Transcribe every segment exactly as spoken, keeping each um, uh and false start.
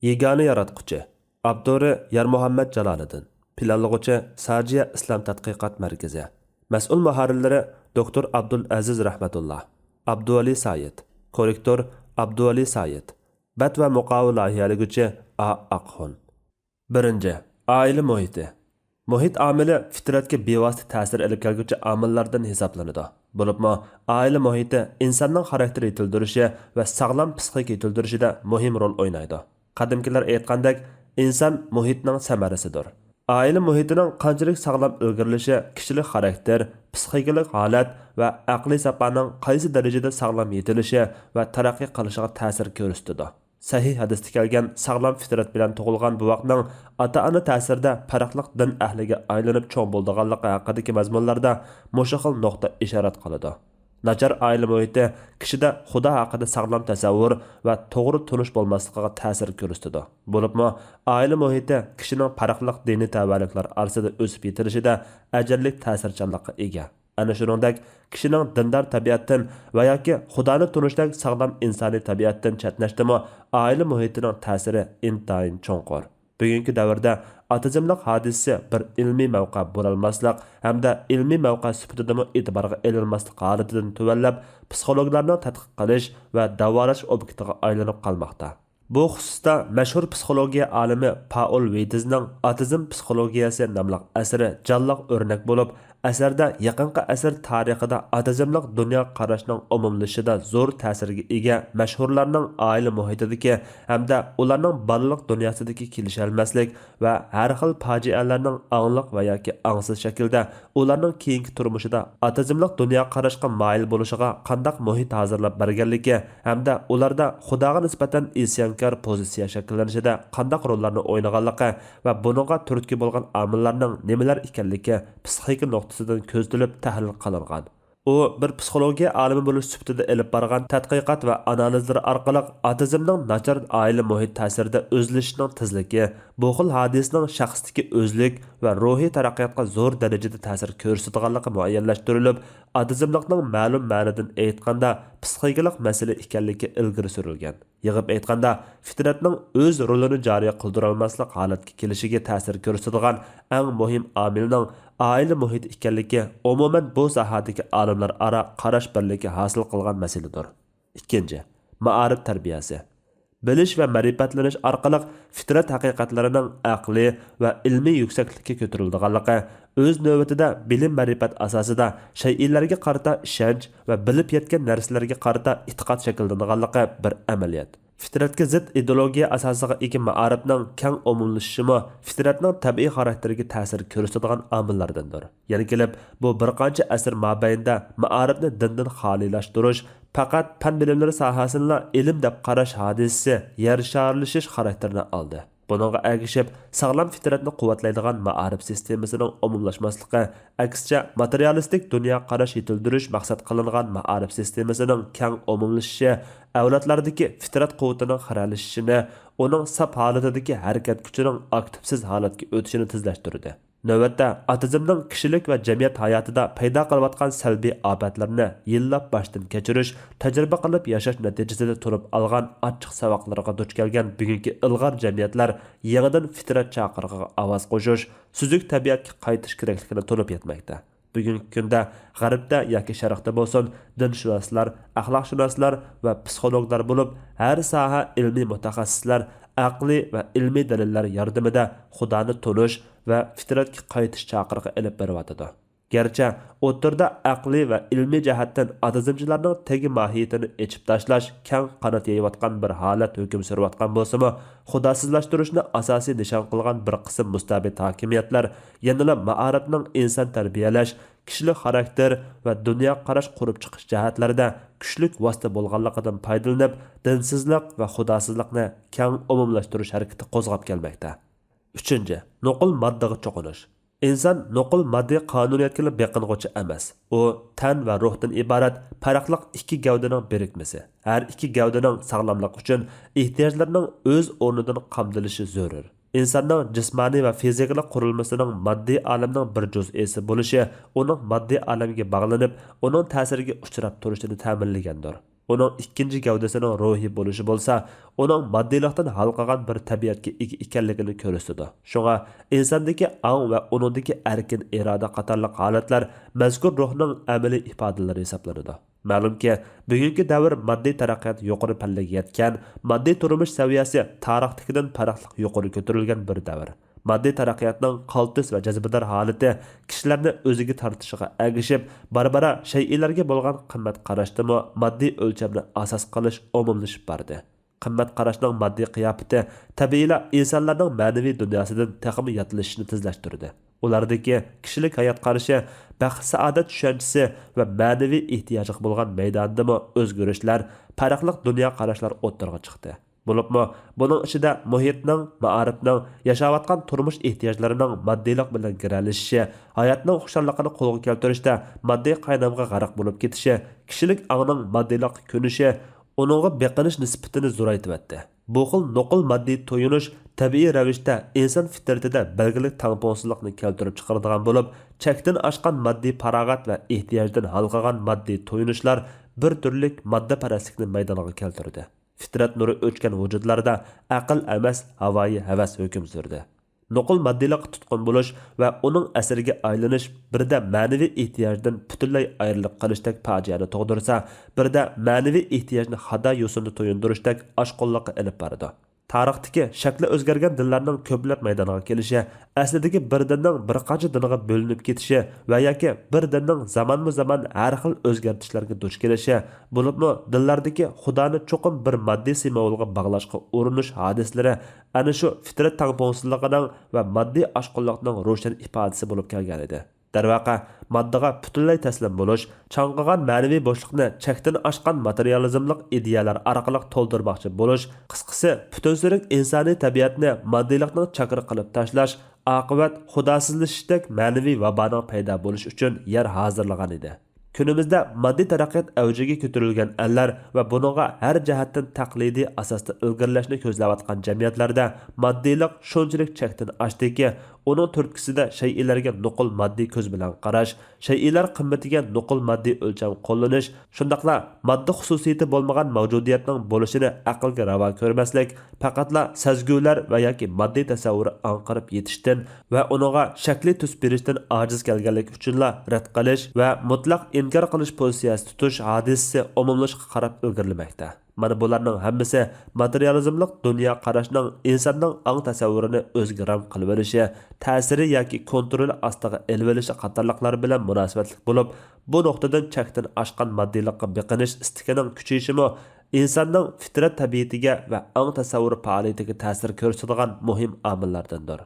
يېگانە ياراتقۇچى. ئاپتورى يارمۇھەممەت جالالىدىن. پىلانلىغۇچى ساجىيە ئىسلام تەتقىقات مەركىزى. مەسئۇل مۇھەررىرلىرى دوكتور ئابدۇلئەزىز رەھمەتۇللا، ئابدۇۋەلى سايىت. كوررېكتور ئابدۇۋەلى سايىت. بەت ۋە مۇقاۋا لايىھەلىگۈچى ئا ئاقخۇن. بىرىنچى، ئائىلە مۇھىتى. مۇھىت ئامىلى فىترەتكە بىۋاسىتە تەسىر ئېلىپ كەلگۈچى ئامىللاردىن ھېسابلىنىدۇ. بولۇپمۇ ئائىلە مۇھىتى ئىنساننىڭ خاراكتېر يېتىلدۈرۈشى ۋە ساغلام پىسخىكا يېتىلدۈرۈشىدە مۇھىم رول ئوينايدۇ. قەدىمكىلەر ئېيتقاندەك، ئىنسان مۇھىتنىڭ سەمەرىسىدۇر. ئائىلە مۇھىتىنىڭ قانچىلىك ساغلام ئىلگىرىلىشى كىشىلىك خاراكتېر، پىسخىكىلىق ھالەت ۋە ئەقلىي ساپانىڭ قايسى دەرىجىدە ساغلام يېتىلىشى ۋە تەرەققىي قىلىشىغا تەسىر كۆرسىتىدۇ. سەھىھ ھەدىستە كەلگەن ساغلام فىترەت بىلەن تۇغۇلغان بوۋاقنىڭ ئاتا-ئانا تەسىرىدە پەرقلىق دىن ئەھلىگە ئايلىنىپ چوڭ بولىدىغانلىقى ھەققىدىكى مەزمۇنلاردا مۇشۇ خىل نۇقتا ئىشارەت قىلىدۇ. ناچار ئائىلە مۇھىتى كىشىدە خۇدا ھەققىدە ساغلام تەسەۋۋۇر ۋە توغرا تونۇش بولماسلىقىغا تەسىر كۆرسىتىدۇ. بولۇپمۇ ئائىلە مۇھىتى كىشىنىڭ پەرقلىق دىنىي تەۋەلىكلەر ئارىسىدا ئۆسۈپ يېتىلىشىدە ئەجەللىك تەسىرچانلىققا ئىگە. ئەنە شۇنىڭدەك، كىشىنىڭ دىندار تەبىئەتتىن ۋە ياكى خۇدانى تونۇشتەك ساغلام ئىنسانىي تەبىئەتتىن چەتنەشتىمۇ ئائىلە مۇھىتىنىڭ تەسىرى ئىنتايىن چوڭقۇر. بۈگۈنكى دەۋردە ئاتېئىزملىق ھادىسىسى بىر ئىلمىي مەۋقە بولالماسلىق ھەمدە ئىلمىي مەۋقە سۈپىتىدىمۇ ئېتىبارغا ئېلىنماسلىق ھالىتىدىن تۆۋەنلەپ، پسىخولوگلارنىڭ تەتقىق قىلىش ۋە داۋالاش ئوبيېكتىغا ئايلىنىپ قالماقتا. بۇ خۇسۇستا مەشھۇر پسىخولوگىيە ئالىمى پائول ۋېيدىزنىڭ ئاتېئىزم پسىخولوگىيەسى ناملىق ئەسىرى جانلىق ئۆرنەك بولۇپ، ئەسەردە يېقىنقى ئەسىر تارىخىدا ئاتېئىزملىق دۇنيا قاراشنىڭ ئومۇملىشىشىدا زور تەسىرگە ئىگە مەشھۇرلارنىڭ ئائىلە مۇھىتىدىكى ھەمدە ئۇلارنىڭ بالىلىق دۇنياسىدىكى كېلىشەلمەسلىك ۋە ھەر خىل پاجىئەلەرنىڭ ئاڭلىق ۋە ياكى ئاڭسىز شەكىلدە ئۇلارنىڭ كېيىنكى تۇرمۇشىدا ئاتېئىزملىق دۇنيا قاراشقا مايىل بولۇشىغا قانداق مۇھىت ھازىرلاپ بەرگەنلىكى ھەمدە ئۇلاردا خۇداغا نىسبەتەن ئىسيانكار پوزىتسىيە شەكىللىنىشىدە قانداق روللارنى ئوينىغانلىقى ۋە بۇنىڭغا تۈرتكە بولغان ئامىللارنىڭ نېمىلەر ئىكەنلىكى پسىخىكا نۇقتىسىدىن كۆزىتىلىپ تەھلىل قىلىنغان. ئۇ بىر پسىخولوگىيە ئالىمى بولۇش سۈپىتىدە ئېلىپ بارغان تەتقىقات ۋە ئانالىزلىرى ئارقىلىق ئاتېئىزمنىڭ ناچار ئائىلە مۇھىت تەسىرىدە ئۆزلىشىشنىڭ تېزلىكى، بۇ خىل ھادىسىنىڭ شەخستىكى ئۆزلۈك ۋە روھىي تەرەققىياتقا زور دەرىجىدە تەسىر كۆرسىتىدىغانلىقى مۇئەييەنلەشتۈرۈلۈپ، ئاتېئىزملىقنىڭ مەلۇم مەنىدىن ئېيتقاندا پسىخىكىلىق مەسىلە ئىكەنلىكى ئىلگىرى سۈرۈلگەن. يىغىپ ئېيتقاندا، فىترەتنىڭ ئۆز رولىنى جارى قىلدۇرالماسلىق ھالەتكە كېلىشىگە تەسىر كۆرسىتىدىغان ئەڭ مۇھىم ئامىلنىڭ ئائىلە مۇھىتى ئىكەنلىكى ئومۇمەن بۇ ساھەدىكى ئالىملار ئارا قاراش بىرلىكى ھاسىل قىلغان مەسىلىدۇر. ئىككىنچى، مائارىپ تەربىيەسى. بىلىش ۋە مەرىپەتلىنىش ئارقىلىق فىترەت ھەقىقەتلىرىنىڭ ئەقلىي ۋە ئىلمىي يۈكسەكلىككە كۆتۈرۈلىدىغانلىقى، ئۆز نۆۋىتىدە بىلىم-مەرىپەت ئاساسىدا شەيئىلەرگە قارىتا ئىشەنچ ۋە بىلىپ يەتكەن نەرسىلەرگە قارىتا ئېتىقاد شەكىللىنىدىغانلىقى بىر ئەمەلىيەت. فىترەتكە زىت ئىدېئولوگىيە ئاساسىغا ئىگە مائارىپنىڭ كەڭ ئومۇملىشىشىمۇ فىترەتنىڭ تەبىئىي خاراكتېرىگە تەسىر كۆرسىتىدىغان ئامىللاردىندۇر. يەنە كېلىپ، بۇ بىر قانچە ئەسىر مابەينىدە مائارىپنى دىندىن خالىيلاشتۇرۇش، پەقەت پەن بىلىملىرى ساھەسىنىلا ئىلىم دەپ قاراش ھادىسىسى يەر شارلىشىش خاراكتېرىنى ئالدى. بۇنىڭغا ئەگىشىپ، ساغلام فىترەتنى قۇۋۋەتلەيدىغان مائارىپ سىستېمىسىنىڭ ئومۇملاشماسلىقى، ئەكسىچە، ماتېرىيالىستىك دۇنيا قاراش يېتىلدۈرۈش مەقسەت قىلىنغان مائارىپ سىستېمىسىنىڭ كەڭ ئومۇملىشىشى ئەۋلادلاردىكى فىترەت قۇۋۋىتىنىڭ خىرەلىشىشىنى، ئۇنىڭ ساپ ھالىتىدىكى ھەرىكەت كۈچىنىڭ ئاكتىپسىز ھالەتكە ئۆتۈشىنى تېزلەشتۈردى. نۆۋەتتە، ئاتېئىزمنىڭ كىشىلىك ۋە جەمئىيەت ھاياتىدا پەيدا قىلىۋاتقان سەلبىي ئاپەتلىرىنى يىللاپ باشتىن كەچۈرۈش، تەجرىبە قىلىپ ياشاش نەتىجىسىدە تونۇپ ئالغان ئاچچىق ساۋاقلىرىغا دۇچ كەلگەن بۈگۈنكى ئىلغار جەمئىيەتلەر يېڭىدىن فىترەت چاقىرىقىغا ئاۋاز قوشۇش، سۈزۈك تەبىئەتكە قايتىش كېرەكلىكىنى تونۇپ يەتمەكتە. بۈگۈنكى كۈندە غەربتە ياكى شەرقتە بولسۇن، دىنشۇناسلار، ئەخلاقشۇناسلار ۋە پسىخولوگلار بولۇپ، ھەر ساھە ئىلمىي مۇتەخەسسىسلەر ئەقلىي ۋە ئىلمىي دەلىللەر ياردىمىدە خۇدانى تونۇش ۋە فىترەتكە قايتىش چاقىرىقى ئېلىپ بېرىۋاتىدۇ. گەرچە ئوتتۇرىدا ئەقلىي ۋە ئىلمىي جەھەتتىن ئاتېئىزمچىلارنىڭ تېگى ماھىيىتىنى ئېچىپ تاشلاش كەڭ قانات يېيىۋاتقان بىر ھالەت ھۆكۈم سۈرۈۋاتقان بولسىمۇ، خۇداسىزلاشتۇرۇشنى ئاساسىي نىشان قىلغان بىر قىسىم مۇستەبىت ھاكىمىيەتلەر يەنىلا مائارىپنىڭ ئىنسان تەربىيەلەش، كىشىلىك خاراكتېر ۋە دۇنيا قاراش قۇرۇپ چىقىش جەھەتلىرىدە كۈچلۈك ۋاسىتە بولغانلىقىدىن پايدىلىنىپ، دىنسىزلىق ۋە خۇداسىزلىقنى كەڭ ئومۇملاشتۇرۇش ھەرىكىتى قوزغاپ كەلمەكتە. ئۈچىنچى، نوقۇل ماددىغا چوقۇنۇش. ئىنسان نوقۇل ماددىي قانۇنىيەتكىلا بېقىنغۇچى ئەمەس. ئۇ تەن ۋە روھتىن ئىبارەت پەرقلىق ئىككى گەۋدىنىڭ بىرىكمىسى. ھەر ئىككى گەۋدىنىڭ ساغلاملىقى ئۈچۈن ئېھتىياجلىرىنىڭ ئۆز ئورنىدىن قامدىلىشى زۆرۈر. ئىنساننىڭ جىسمانىي ۋە فىزىكىلىق قۇرۇلمىسىنىڭ ماددىي ئالەمنىڭ بىر جۈزئىسى بولۇشى ئۇنىڭ ماددىي ئالەمگە باغلىنىپ، ئۇنىڭ تەسىرىگە ئۇچراپ تۇرۇشىنى تەمىنلىگەندۇر. ئۇنىڭ ئىككىنچى گەۋدىسىنىڭ روھىي بولۇشى بولسا، ئۇنىڭ ماددىيلىقتىن ھالقىغان بىر تەبىئەتكە ئىگە ئىكەنلىكىنى كۆرسىتىدۇ. شۇڭا ئىنساندىكى ئاڭ ۋە ئۇنىڭدىكى ئەركىن ئىرادە قاتارلىق ھالەتلەر مەزكۇر روھنىڭ ئەمەلىي ئىپادىلىرى ھېسابلىنىدۇ. مەلۇمكى، بۈگۈنكى دەۋر ماددىي تەرەققىيات يۇقىرى پەللىگە يەتكەن، ماددىي تۇرمۇش سەۋىيەسى تارىختىكىدىن پەرقلىق يۇقىرى كۆتۈرۈلگەن بىر دەۋر. ماددىي تەرەققىياتنىڭ قالتىس ۋە جەزبىدار ھالىتى كىشىلەرنى ئۆزىگە تارتىشىغا ئەگىشىپ، بارا-بارا شەيئىلەرگە بولغان قىممەت قاراشتىمۇ ماددىي ئۆلچەمنى ئاساس قىلىش ئومۇملىشىپ باردى. قىممەت قاراشنىڭ ماددىي قىياپىتى تەبىئىيلا ئىنسانلارنىڭ مەنىۋى دۇنياسىدىن تېخىمۇ ياتلىشىشنى تېزلەشتۈردى. ئۇلاردىكى كىشىلىك ھايات قارىشى، بەخت-سائادەت چۈشەنچىسى ۋە مەنىۋى ئېھتىياجغا بولغان مەيدانىدىمۇ ئۆزگىرىشلەر، پەرقلىق دۇنيا قاراشلار ئوتتۇرىغا چىقتى. بولۇپمۇ بۇنىڭ ئىچىدە مۇھىتنىڭ، مائارىپنىڭ، ياشاۋاتقان تۇرمۇش ئېھتىياجلىرىنىڭ ماددىيلىق بىلەن گىرەلىشىشى، ھاياتنىڭ خۇشاللىقىنى قولغا كەلتۈرۈشتە ماددىي قاينامغا غەرق بولۇپ كېتىشى، كىشىلىك ئاڭنىڭ ماددىيلىققا كۆنۈشى ئۇنىڭغا بېقىنىش نىسبىتىنى زورايتىۋەتتى. بۇ خىل نوقۇل ماددىي تويۇنۇش تەبىئىي رەۋىشتە ئىنسان فىترىتىدە بەلگىلىك تەڭپۇڭسىزلىقنى كەلتۈرۈپ چىقىرىدىغان بولۇپ، چەكتىن ئاشقان ماددىي پاراغەت ۋە ئېھتىياجدىن ھالقىغان ماددىي تويۇنۇشلار بىر تۈرلۈك ماددىپەرەسلىكنى مەيدانغا كەلتۈردى. فىترەت نۇرى ئۆچكەن ۋۇجۇدلاردا ئەقىل ئەمەس، ھاۋايى ھەۋەس ھۆكۈم سۈردى. نوقۇل ماددىيلىققا تۇتقۇن بولۇش ۋە ئۇنىڭ ئەسىرىگە ئايلىنىش بىردە مەنىۋى ئېھتىياجدىن پۈتۈنلەي ئايرىلىپ قېلىشتەك پاجىئەنى تۇغدۇرسا، بىردە مەنىۋى ئېھتىياجنى خاتا يوسۇندا تويۇندۇرۇشتەك ئاشقۇنلۇققا ئېلىپ بارىدۇ. تارىختىكى شەكلى ئۆزگەرگەن دىنلارنىڭ كۆپلەپ مەيدانغا كېلىشى، ئەسلىدىكى بىر دىننىڭ بىر قانچە دىنغا بۆلۈنۈپ كېتىشى ۋە ياكى بىر دىننىڭ زامانمۇ زامان ھەر خىل ئۆزگەرتىشلەرگە دۇچ كېلىشى، بولۇپمۇ دىنلاردىكى خۇدانى چوقۇم بىر ماددىي سىمۋولغا باغلاشقا ئۇرۇنۇش ھادىسىلىرى ئەنە شۇ فىترەت تەڭپۇڭسىزلىقىنىڭ ۋە ماددىي ئاشقۇنلۇقنىڭ روشەن ئىپادىسى بولۇپ كەلگەنىدى. دەرۋەقە، ماددىغا پۈتۈنلەي تەسلىم بولۇش، چاڭقىغان مەنىۋى بوشلۇقنى چەكتىن ئاشقان ماتېرىيالىزملىق ئىدىيەلەر ئارقىلىق تولدۇرماقچى بولۇش، قىسقىسى، پۈتۈنسۈرۈك ئىنسانىي تەبىئەتنى ماددىيلىقنىڭ چاكىرى قىلىپ تاشلاش، ئاقىۋەت خۇداسىزلىشىشتەك مەنىۋى ۋابانىڭ پەيدا بولۇشى ئۈچۈن يەر ھازىرلىغان ئىدى. كۈنىمىزدە ماددىي تەرەققىيات ئەۋجىگە كۆتۈرۈلگەن ئەللەر ۋە بۇنىڭغا ھەر جەھەتتىن تەقلىدىي ئاساستا ئىلگىرىلەشنى كۆزلەۋاتقان جەمئىيەتلەردە ماددىيلىق شۇنچىلىك چەكتىن ئاشتىكى، ئۇنىڭ تۈرتكىسىدە شەيئىلەرگە نوقۇل ماددىي كۆز بىلەن قاراش، شەيئىلەر قىممىتىگە نوقۇل ماددىي ئۆلچەم قوللىنىش، شۇنداقلا ماددا خۇسۇسىيىتى بولمىغان مەۋجۇدىيەتنىڭ بولۇشىنى ئەقىلگە راۋا كۆرمەسلىك، پەقەتلا سەزگۈلەر ۋە ياكى ماددىي تەسەۋۋۇر ئاڭقىرىپ يېتىشتىن ۋە ئۇنىڭغا شەكلىي تۈس بېرىشتىن ئاجىز كەلگەنلىكى ئۈچۈنلا رەت قىلىش ۋە مۇتلەق ئىنكار قىلىش پوزىتسىيەسى تۇتۇش ھادىسىسى ئومۇملىشىشقا قاراپ ئىلگىرىلىمەكتە. مانا بۇلارنىڭ ھەممىسى ماتېرىيالىزملىق دۇنيا قاراشنىڭ ئىنساننىڭ ئاڭ تەسەۋۋۇرىنى ئۆزىگە رام قىلىۋېلىشى، تەسىرى ياكى كونترولى ئاستىغا ئېلىۋېلىشى قاتارلىقلار بىلەن مۇناسىۋەتلىك بولۇپ، بۇ نۇقتىدىن چەكتىن ئاشقان ماددىيلىققا بېقىنىش ئىستىكىنىڭ كۈچىيىشىمۇ ئىنساننىڭ فىترەت تەبىئىتىگە ۋە ئاڭ تەسەۋۋۇر پائالىيىتىگە تەسىر كۆرسىتىدىغان مۇھىم ئامىللاردىندۇر.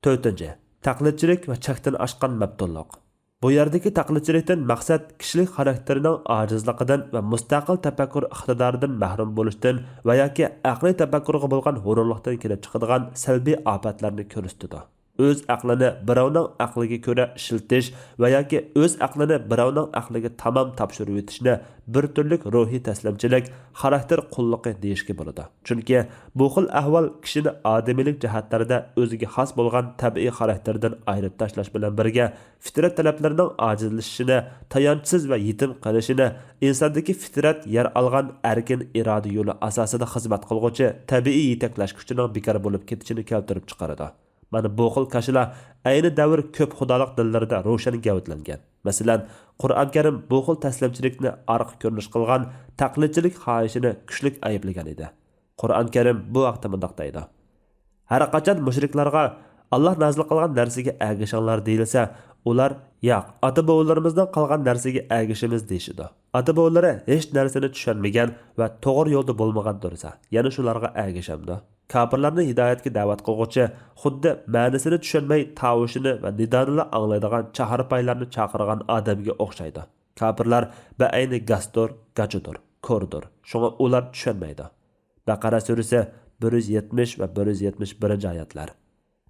تۆتىنچى، تەقلىدچىلىك ۋە چەكتىن ئاشقان مەپتۇنلۇق. بۇ يەردىكى تەقلىدچىلىكتىن مەقسەت كىشىلىك خاراكتېرىنىڭ ئاجىزلىقىدىن ۋە مۇستەقىل تەپەككۇر ئىقتىدارىدىن مەھرۇم بولۇشتىن ۋە ياكى ئەقلىي تەپەككۇرغا بولغان ھۇرۇنلۇقتىن كېلىپ چىقىدىغان سەلبىي ئاپەتلەرنى كۆرسىتىدۇ. ئۆز ئەقلىنى بىراۋنىڭ ئەقلىگە كۆرە ئىشلىتىش ۋە ياكى ئۆز ئەقلىنى بىراۋنىڭ ئەقلىگە تامام تاپشۇرۇۋېتىشنى بىر تۈرلۈك روھىي تەسلىمچىلىك، خاراكتېر قۇللۇقى دېيىشكە بولىدۇ. چۈنكى بۇ خىل ئەھۋال كىشىنى ئادىمىيلىك جەھەتلەردە ئۆزىگە خاس بولغان تەبىئىي خاراكتېرىدىن ئايرىپ تاشلاش بىلەن بىرگە، فىترەت تەلەپلىرىنىڭ ئاجىزلىشىشىنى، تايانچسىز ۋە يېتىم قېلىشىنى، ئىنساندىكى فىترەت يەر ئالغان ئەركىن ئىرادە يولى ئاساسىدا خىزمەت قىلغۇچى تەبىئىي يېتەكلەشكۈچىنىڭ بىكار بولۇپ كېتىشىنى كەلتۈرۈپ چىقىرىدۇ. مانا بۇ خىل كاشىلا ئەينى دەۋر كۆپ خۇدالىق دىنلىرىدا روشەن گەۋدىلەنگەن. مەسىلەن، قۇرئان كەرىم بۇ خىل تەسلىمچىلىكنى ئارقا كۆرۈنۈش قىلغان تەقلىدچىلىك خاھىشىنى كۈچلۈك ئەيىبلىگەن ئىدى. قۇرئان كەرىم بۇ ھەقتە مۇنداق دەيدۇ: «ھەر قاچان مۇشرىكلارغا ئاللا نازىل قىلغان نەرسىگە ئەگىشىڭلار دېيىلسە، ئۇلار ياق، ئاتا-بوۋىلىرىمىزنىڭ قىلغان نەرسىگە ئەگىشىمىز دېيىشىدۇ. ئاتا-بوۋىلىرى ھېچ نەرسىنى چۈشەنمىگەن ۋە توغرا يولدا بولمىغان تۇرسا، يەنە شۇلارغا ئەگىشەمدۇ؟» كاپىرلارنى ھىدايەتكە دەۋەت قىلغۇچى خۇددى مەنىسىنى چۈشەنمەي تاۋۇشىنى ۋە نىدانىلا ئاڭلايدىغان چاھارپايلارنى چاقىرغان ئادەمگە ئوخشايدۇ. كاپىرلار بەئەينى گاستۇر، گاچىدۇر، كوردۇر. شۇڭا ئۇلار چۈشەنمەيدۇ. بەقەرە سۈرىسى بىر يۈز يەتمىش ۋە بىر يۈز يەتمىش بىرىنچى ئايەتلەر.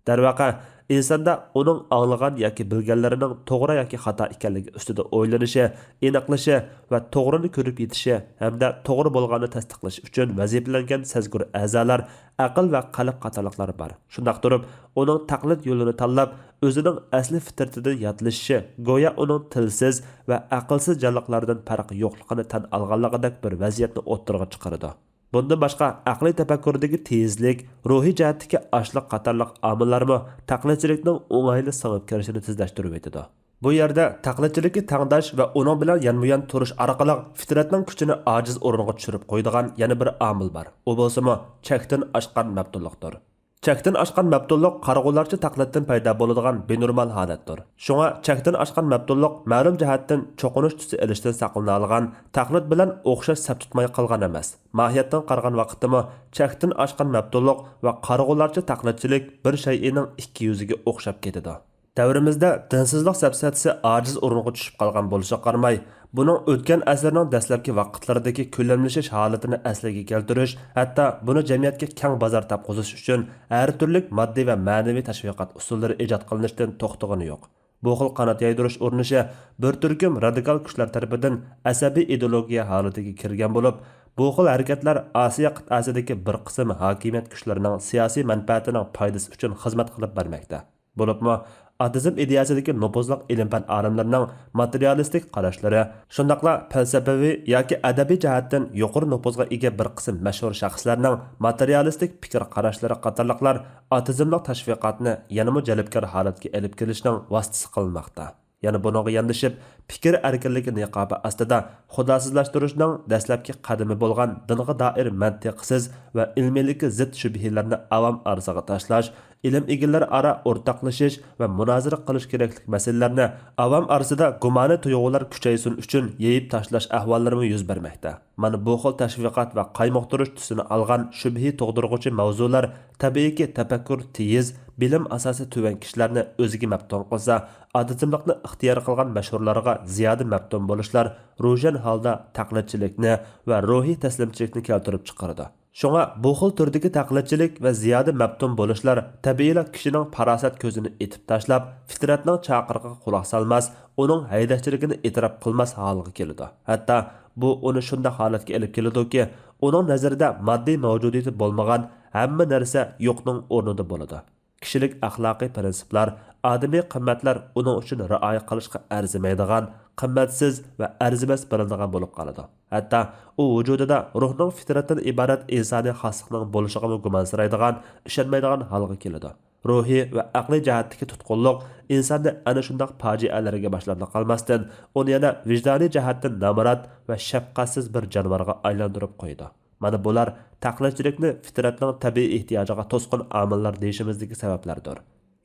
دەرۋەقە، ئىنساندا ئۇنىڭ ئاڭلىغان ياكى بىلگەنلىرىنىڭ توغرا ياكى خاتا ئىكەنلىكى ئۈستىدە ئويلىنىشى، ئېنىقلىشى ۋە توغرىنى كۆرۈپ يېتىشى ھەمدە توغرا بولغاننى تەستىقلىشى ئۈچۈن ۋەزىپىلەنگەن سەزگۈر ئەزالار، ئەقىل ۋە قەلب قاتارلىقلار بار. شۇنداق تۇرۇپ، ئۇنىڭ تەقلىد يولىنى تاللاپ، ئۆزىنىڭ ئەسلى فىترىتىدىن ياتلىشىشى گويا ئۇنىڭ تىلسىز ۋە ئەقىلسىز جانلىقلاردىن پەرقى يوقلۇقىنى تەن ئالغانلىقىدەك بىر ۋەزىيەتنى ئوتتۇرىغا چىقىرىدۇ. بۇندىن باشقا، ئەقلىي تەپەككۇردىكى تېيىزلىك، روھىي جەھەتتىكى ئاچلىق قاتارلىق ئامىللارمۇ تەقلىدچىلىكنىڭ ئوڭايلا سىڭىپ كىرىشىنى تېزلەشتۈرۈۋېتىدۇ. بۇ يەردە تەقلىدچىلىككە تەڭداش ۋە ئۇنىڭ بىلەن يانمۇ-يان تۇرۇش ئارقىلىق فىترەتنىڭ كۈچىنى ئاجىز ئورۇنغا چۈشۈرۈپ قويىدىغان يەنە بىر ئامىل بار. ئۇ بولسىمۇ چەكتىن ئاشقان مەپتۇنلۇقتۇر. چەكتىن ئاشقان مەپتۇنلۇق قارىغۇلارچە تەقلىدتىن پەيدا بولىدىغان بىنورمال ھالەتتۇر. شۇڭا چەكتىن ئاشقان مەپتۇنلۇق مەلۇم جەھەتتىن چوقۇنۇش تۈسى ئېلىشتىن ساقلىنالىغان تەقلىد بىلەن ئوخشاش سەپ تۇتماي قالغان ئەمەس. ماھىيەتتىن قارىغان ۋاقىتتىمۇ چەكتىن ئاشقان مەپتۇنلۇق ۋە قارىغۇلارچە تەقلىدچىلىك بىر شەيئىنىڭ ئىككى يۈزىگە ئوخشاپ كېتىدۇ. دەۋرىمىزدە دىنسىزلىق سەپسەتىسى ئاجىز ئورۇنغا چۈشۈپ قالغان بولۇشىغا قارىماي، بۇنىڭ ئۆتكەن ئەسىرنىڭ دەسلەپكى ۋاقىتلىرىدىكى كۆلەملىشىش ھالىتىنى ئەسلىگە كەلتۈرۈش، ھەتتا بۇنى جەمئىيەتكە كەڭ بازار تاپقۇزۇش ئۈچۈن ھەر تۈرلۈك ماددىي ۋە مەنىۋى تەشۋىقات ئۇسۇللىرى ئىجاد قىلىنىشتىن توختىغىنى يوق. بۇ خىل قانات يايدۇرۇش ئۇرۇنۇشى بىر تۈركۈم رادىكال كۈچلەر تەرىپىدىن ئەسەبىي ئىدېئولوگىيە ھالىتىگە كىرگەن بولۇپ، بۇ خىل ھەرىكەتلەر ئاسىيا قىتئەسىدىكى بىر قىسىم ھاكىمىيەت كۈچلىرىنىڭ سىياسىي مەنپەئەتىنىڭ پايدىسى ئۈچۈن خىزمەت قىلىپ بەرمەكتە. بولۇپمۇ ئاتېئىزم ئىدىيەسىدىكى نوپۇزلۇق ئىلىم-پەن ئالىملىرىنىڭ ماتېرىيالىستىك قاراشلىرى، شۇنداقلا پەلسەپىۋى ياكى ئەدەبىي جەھەتتىن يۇقىرى نوپۇزغا ئىگە بىر قىسىم مەشھۇر شەخسلەرنىڭ ماتېرىيالىستىك پىكىر قاراشلىرى قاتارلىقلار ئاتېئىزملىق تەشۋىقاتنى يەنىمۇ جەلپكار ھالەتكە ئېلىپ كېلىشنىڭ ۋاسىتىسى قىلىنماقتا. يەنە بۇنىڭغا ياندىشىپ، پىكىر ئەركىنلىكى نىقابى ئاستىدا خۇداسىزلاشتۇرۇشنىڭ دەسلەپكى قەدىمى بولغان دىنغا دائىر مەنتىقسىز ۋە ئىلمىيلىككە زىت شۈبھىلەرنى ئاۋام ئارىسىغا تاشلاش، ئىلىم ئىگىلىرى ئارا ئورتاقلىشىش ۋە مۇنازىرە قىلىش كېرەكلىك مەسىلىلەرنى ئاۋام ئارىسىدا گۇمانىي تۇيغۇلار كۈچەيسۇن ئۈچۈن يېيىپ تاشلاش ئەھۋاللىرىمۇ يۈز بەرمەكتە. مانا بۇ خىل تەشۋىقات ۋە قايمۇقتۇرۇش تۈسىنى ئالغان شۈبھە تۇغدۇرغۇچى ماۋزۇلار تەبىئىيكى تەپەككۇر تېيىز، بىلىم ئاساسى تۆۋەن كىشىلەرنى ئۆزىگە مەپتۇن قىلسا، ئاتېئىزملىقنى ئىختىيار قىلغان مەشھۇرلارغا زىيادە مەپتۇن بولۇشلار روشەن ھالدا تەقلىدچىلىكنى ۋە روھىي تەسلىمچىلىكنى كەلتۈرۈپ چىقىرىدۇ. شۇڭا بۇ خىل تۈردىكى تەقلىدچىلىك ۋە زىيادە مەپتۇن بولۇشلار تەبىئىيلا كىشىنىڭ پاراسەت كۆزىنى ئېتىپ تاشلاپ، فىترەتنىڭ چاقىرىقىغا قۇلاق سالماس، ئۇنىڭ ھەيدەكچىلىكىنى ئېتىراپ قىلماس ھالىغا كېلىدۇ. ھەتتا بۇ ئۇنى شۇنداق ھالەتكە ئېلىپ كېلىدۇكى، ئۇنىڭ نەزىرىدە ماددىي مەۋجۇدىيىتى بولمىغان ھەممە نەرسە يوقنىڭ ئورنىدا بولىدۇ. كىشىلىك ئەخلاقىي پىرىنسىپلار، ئادىمىي قىممەتلەر ئۇنىڭ ئۈچۈن رىئايە قىلىشقا ئەرزىمەيدىغان، قىممەتسىز ۋە ئەرزىمەس بىلىنىدىغان بولۇپ قالىدۇ. ھەتتا ئۇ ۋۇجۇدىدا روھنىڭ فىترەتتىن ئىبارەت ئىنسانىي خاسلىقنىڭ بولۇشىغىمۇ گۇمانسىرايدىغان، ئىشەنمەيدىغان ھالغا كېلىدۇ. روھىي ۋە ئەقلىي جەھەتتىكى تۇتقۇنلۇق ئىنساننى ئەنە شۇنداق پاجىئەلەرگە باشلاپلا قالماستىن، ئۇنى يەنە ۋىجدانىي جەھەتتىن نامرات ۋە شەپقەتسىز بىر جانىۋارغا ئايلاندۇرۇپ قويىدۇ. مانا بۇلار تەقلىدچىلىكنى فىترەتنىڭ تەبىئىي ئېھتىياجىغا توسقۇن ئامىللار دېيىشىمىزدىكى سەۋەبلەردۇر.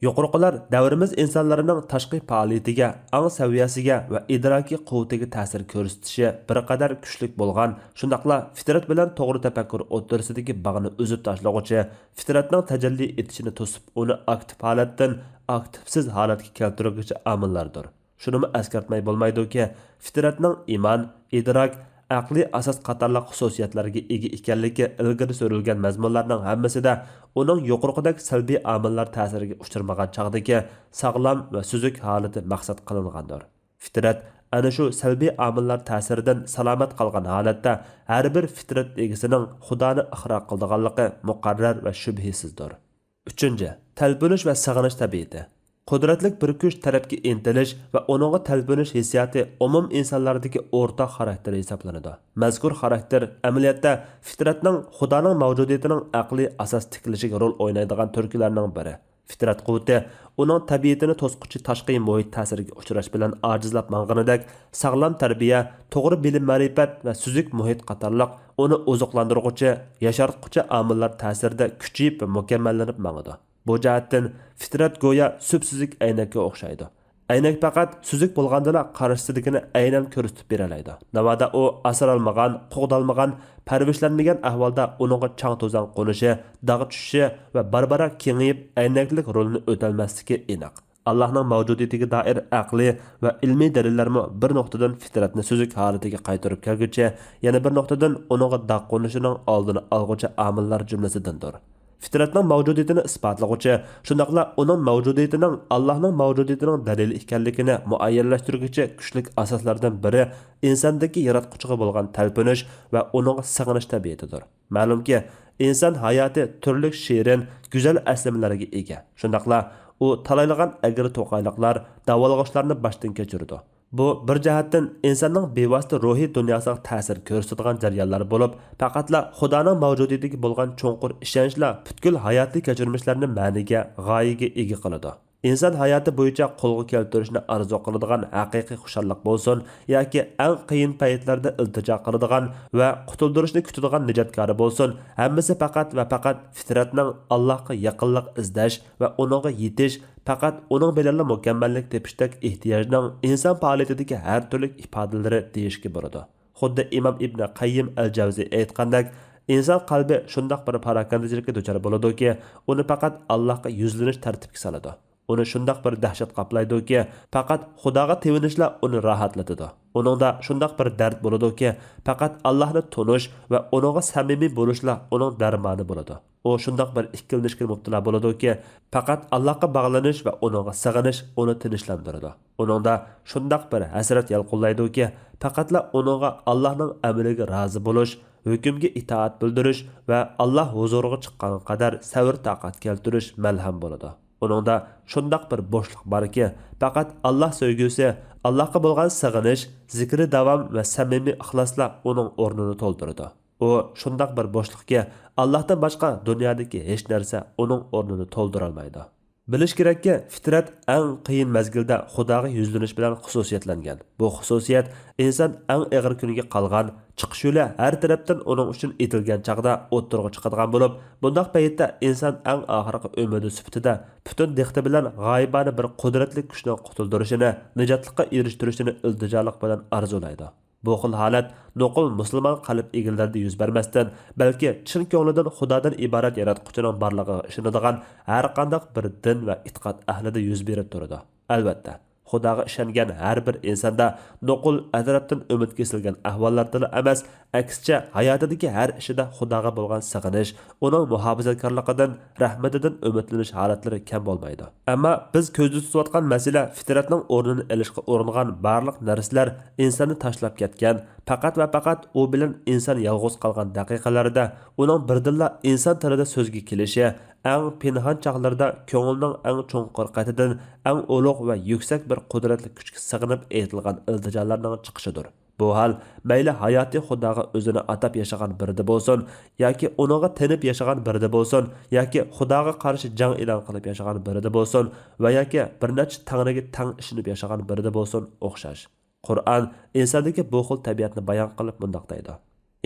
يۇقىرىقىلار دەۋرىمىز ئىنسانلىرىنىڭ تاشقى پائالىيىتىگە، ئاڭ سەۋىيەسىگە ۋە ئىدراكىي قۇۋۋىتىگە تەسىر كۆرسىتىشى بىر قەدەر كۈچلۈك بولغان، شۇنداقلا فىترەت بىلەن توغرا تەپەككۇر ئوتتۇرىسىدىكى باغنى ئۈزۈپ تاشلىغۇچى، فىترەتنىڭ تەجەللى ئېتىشىنى توسۇپ، ئۇنى ئاكتىپ ھالەتتىن ئاكتىپسىز ھالەتكە كەلتۈرگۈچى ئامىللاردۇر. شۇنىمۇ ئەسكەرتمەي بولمايدۇكى، فىترەتنىڭ ئىمان، ئىدراك، ئەقلىي ئاساس قاتارلىق خۇسۇسىيەتلەرگە ئىگە ئىكەنلىكى ئىلگىرى سۈرۈلگەن مەزمۇنلارنىڭ ھەممىسىدە ئۇنىڭ يۇقىرىقىدەك سەلبىي ئامىللار تەسىرىگە ئۇچرىمىغان چاغدىكى ساغلام ۋە سۈزۈك ھالىتى مەقسەت قىلىنغاندۇر. فىترەت ئەنە شۇ سەلبىي ئامىللار تەسىرىدىن سالامەت قالغان ھالەتتە ھەر بىر فىترەت ئىگىسىنىڭ خۇدانى ئىقرار قىلىدىغانلىقى مۇقەررەر ۋە شۈبھىسىزدۇر. ئۈچىنچى، تەلپۈنۈش ۋە سېغىنىش تەبىئىتى. قۇدرەتلىك بىر كۈچ تەرەپكە ئىنتىلىش ۋە ئۇنىڭغا تەلپۈنۈش ھېسسىياتى ئومۇم ئىنسانلاردىكى ئورتاق خاراكتېر ھېسابلىنىدۇ. مەزكۇر خاراكتېر ئەمەلىيەتتە فىترەتنىڭ خۇدانىڭ مەۋجۇدىيىتىنىڭ ئەقلىي ئاساس تىكلىشىگە رول ئوينايدىغان تۈرتكىلەرنىڭ بىرى. فىترەت قۇۋۋىتى ئۇنىڭ تەبىئىتىنى توسقۇچى تاشقى مۇھىت تەسىرىگە ئۇچراش بىلەن ئاجىزلاپ ماڭغىنىدەك، ساغلام تەربىيە، توغرا بىلىم-مەرىپەت ۋە سۈزۈك مۇھىت قاتارلىق ئۇنى ئوزۇقلاندۇرغۇچى، ياشارتقۇچى ئامىللار تەسىرىدە كۈچىيىپ ۋە مۇكەممەللىنىپ ماڭىدۇ. بۇ جەھەتتىن فىترەت گويا سۈپسۈزۈك ئەينەككە ئوخشايدۇ. ئەينەك پەقەت سۈزۈك بولغاندىلا قارشىسىدىكىنى ئەينەن كۆرسىتىپ بېرەلەيدۇ. ناۋادا ئۇ ئاسرالمىغان، قوغدالمىغان، پەرۋىشلەنمىگەن ئەھۋالدا ئۇنىڭغا چاڭ-توزان قونۇشى، داغ چۈشۈشى ۋە بارا-بارا كېڭىيىپ، ئەينەكلىك رولىنى ئۆتەلمەسلىكى ئېنىق. ئاللاھنىڭ مەۋجۇدىيىتىگە دائىر ئەقلىي ۋە ئىلمىي دەلىللەرمۇ بىر نۇقتىدىن فىترەتنى سۈزۈك ھالىتىگە قايتۇرۇپ كەلگۈچى، يەنە بىر نۇقتىدىن ئۇنىڭغا داغ قونۇشىنىڭ ئالدىنى ئالغۇچى ئامىللار جۈملىسىدىندۇر. فىترەتنىڭ مەۋجۇدىيىتىنى ئىسپاتلىغۇچى، شۇنداقلا ئۇنىڭ مەۋجۇدىيىتىنىڭ ئاللاھنىڭ مەۋجۇدىيىتىنىڭ دەلىلى ئىكەنلىكىنى مۇئەييەنلەشتۈرگۈچى كۈچلۈك ئاساسلاردىن بىرى ئىنساندىكى ياراتقۇچىغا بولغان تەلپۈنۈش ۋە ئۇنىڭغا سېغىنىش تەبىئىتىدۇر. مەلۇمكى، ئىنسان ھاياتى تۈرلۈك شېرىن، گۈزەل ئەسلىمىلەرگە ئىگە. شۇنداقلا ئۇ تالايلىغان ئەگرى-توقايلىقلار، داۋالغۇشلارنى باشتىن كەچۈرىدۇ. بۇ بىر جەھەتتىن ئىنساننىڭ بىۋاسىتە روھىي دۇنياسىغا تەسىر كۆرسىتىدىغان جەريانلار بولۇپ، پەقەتلا خۇدانىڭ مەۋجۇدىيىتىگە بولغان چوڭقۇر ئىشەنچلا پۈتكۈل ھاياتىي كەچۈرمىشلەرنى مەنىگە، غايىگە ئىگە قىلىدۇ. ئىنسان ھاياتى بويىچە قولغا كەلتۈرۈشنى ئارزۇ قىلىدىغان ھەقىقىي خۇشاللىق بولسۇن ياكى ئەڭ قىيىن پەيتلەردە ئىلتىجا قىلىدىغان ۋە قۇتۇلدۇرۇشنى كۈتىدىغان نىجاتكارى بولسۇن، ھەممىسى پەقەت ۋە پەقەت فىترەتنىڭ ئاللاھقا يېقىنلىق ئىزدەش ۋە ئۇنىڭغا يېتىش، پەقەت ئۇنىڭ بىلەنلا مۇكەممەللىك تېپىشتەك ئېھتىياجنىڭ ئىنسان پائالىيىتىدىكى ھەر تۈرلۈك ئىپادىلىرى دېيىشكە بولىدۇ. خۇددى ئىمام ئىبنى قەييىم ئەل جەۋزى ئېيتقاندەك، ئىنسان قەلبى شۇنداق بىر پاراكەندىچىلىككە دۇچار بولىدۇكى، ئۇنى پەقەت ئاللاھقا يۈزلىنىش تەرتىپكە سالىدۇ. ئۇنى شۇنداق بىر دەھشەت قاپلايدۇكى، پەقەت خۇداغا تېۋىنىشلا ئۇنى راھەتلىتىدۇ. ئۇنىڭدا شۇنداق بىر دەرد بولىدۇكى، پەقەت ئاللاھنى تونۇش ۋە ئۇنىڭغا سەمىمىي بولۇشلا ئۇنىڭ دەرمانى بولىدۇ. ئۇ شۇنداق بىر ئىككىلىنىشكە مۇپتىلا بولىدۇكى، پەقەت ئاللاھقا باغلىنىش ۋە ئۇنىڭغا سېغىنىش ئۇنى تىنچلاندۇرىدۇ. ئۇنىڭدا شۇنداق بىر ھەسرەت يالقۇنلايدۇكى، پەقەتلا ئۇنىڭغا ئاللاھنىڭ ئەمرىگە رازى بولۇش، ھۆكۈمگە ئىتائەت بىلدۈرۈش ۋە ئاللاھ ھۇزۇرىغا چىققانغا قەدەر سەۋر-تاقەت كەلتۈرۈش مەلھەم بولىدۇ. ئۇنىڭدا شۇنداق بىر بوشلۇق باركى، پەقەت ئاللاھ سۆيگۈسى، ئاللاھقا بولغان سېغىنىش، زىكرى داۋام ۋە سەمىمىي ئىخلاسلا ئۇنىڭ ئورنىنى تولدۇرىدۇ. ئۇ شۇنداق بىر بوشلۇقكى، ئاللاھتىن باشقا دۇنيادىكى ھېچ نەرسە ئۇنىڭ ئورنىنى تولدۇرالمايدۇ. بىلىش كېرەككى، فىترەت ئەڭ قىيىن مەزگىلدە خۇداغا يۈزلىنىش بىلەن خۇسۇسىيەتلەنگەن. بۇ خۇسۇسىيەت ئىنسان ئەڭ ئېغىر كۈنىگە قالغان، چىقىش يولى ھەر تەرەپتىن ئۇنىڭ ئۈچۈن ئېتىلگەن چاغدا ئوتتۇرىغا چىقىدىغان بولۇپ، بۇنداق پەيتتە ئىنسان ئەڭ ئاخىرقى ئۈمىدى سۈپىتىدە پۈتۈن دىققىتى بىلەن غايىبانە بىر قۇدرەتلىك كۈچنىڭ قۇتۇلدۇرۇشىنى، نىجاتلىققا ئېرىشتۈرۈشىنى ئىلتىجالىق بىلەن ئارزۇلايدۇ. بۇ خىل ھالەت نوقۇل مۇسۇلمان قەلب ئىگىلىرىدە يۈز بەرمەستىن، بەلكى چىن كۆڭلىدىن خۇدادىن ئىبارەت ياراتقۇچىنىڭ بارلىقىغا ئىشىنىدىغان ھەر قانداق بىر دىن ۋە ئېتىقاد ئەھلىدە يۈز بېرىپ تۇرىدۇ. ئەلۋەتتە، خۇداغا ئىشەنگەن ھەر بىر ئىنساندا نوقۇل ئەتراپتىن ئۈمىد كېسىلگەن ئەھۋاللاردىلا ئەمەس، ئەكسىچە، ھاياتىدىكى ھەر ئىشىدا خۇداغا بولغان سېغىنىش، ئۇنىڭ مۇھاپىزەتكارلىقىدىن، رەھمىتىدىن ئۈمىدلىنىش ھالەتلىرى كەم بولمايدۇ. ئەمما بىز كۆزدە تۇتۇۋاتقان مەسىلە فىترەتنىڭ ئورنىنى ئېلىشقا ئۇرۇنغان بارلىق نەرسىلەر ئىنساننى تاشلاپ كەتكەن، پەقەت ۋە پەقەت ئۇ بىلەن ئىنسان يالغۇز قالغان دەقىقىلەردە ئۇنىڭ بىردىنلا ئىنسان تىلىدا سۆزگە كېلىشى، ئەڭ پىنھان چاغلىرىدا كۆڭلىنىڭ ئەڭ چوڭقۇر قېتىدىن ئەڭ ئۇلۇغ ۋە يۈكسەك بىر قۇدرەتلىك كۈچكە سېغىنىپ ئېيتىلغان ئىلتىجالارنىڭ چىقىشىدۇر. بۇ ھال مەيلى ھاياتىي خۇداغا ئۆزىنى ئاتاپ ياشىغان بىرىدە بولسۇن، ياكى ئۇنىڭغا تېنىپ ياشىغان بىرىدە بولسۇن، ياكى خۇداغا قارشى جەڭ ئېلان قىلىپ ياشىغان بىرىدە بولسۇن ۋە ياكى بىر نەچچە تەڭرىگە تەڭ ئىشىنىپ ياشىغان بىرىدە بولسۇن ئوخشاش. قۇرئان ئىنساندىكى بۇ خىل تەبىئەتنى بايان قىلىپ مۇنداق دەيدۇ: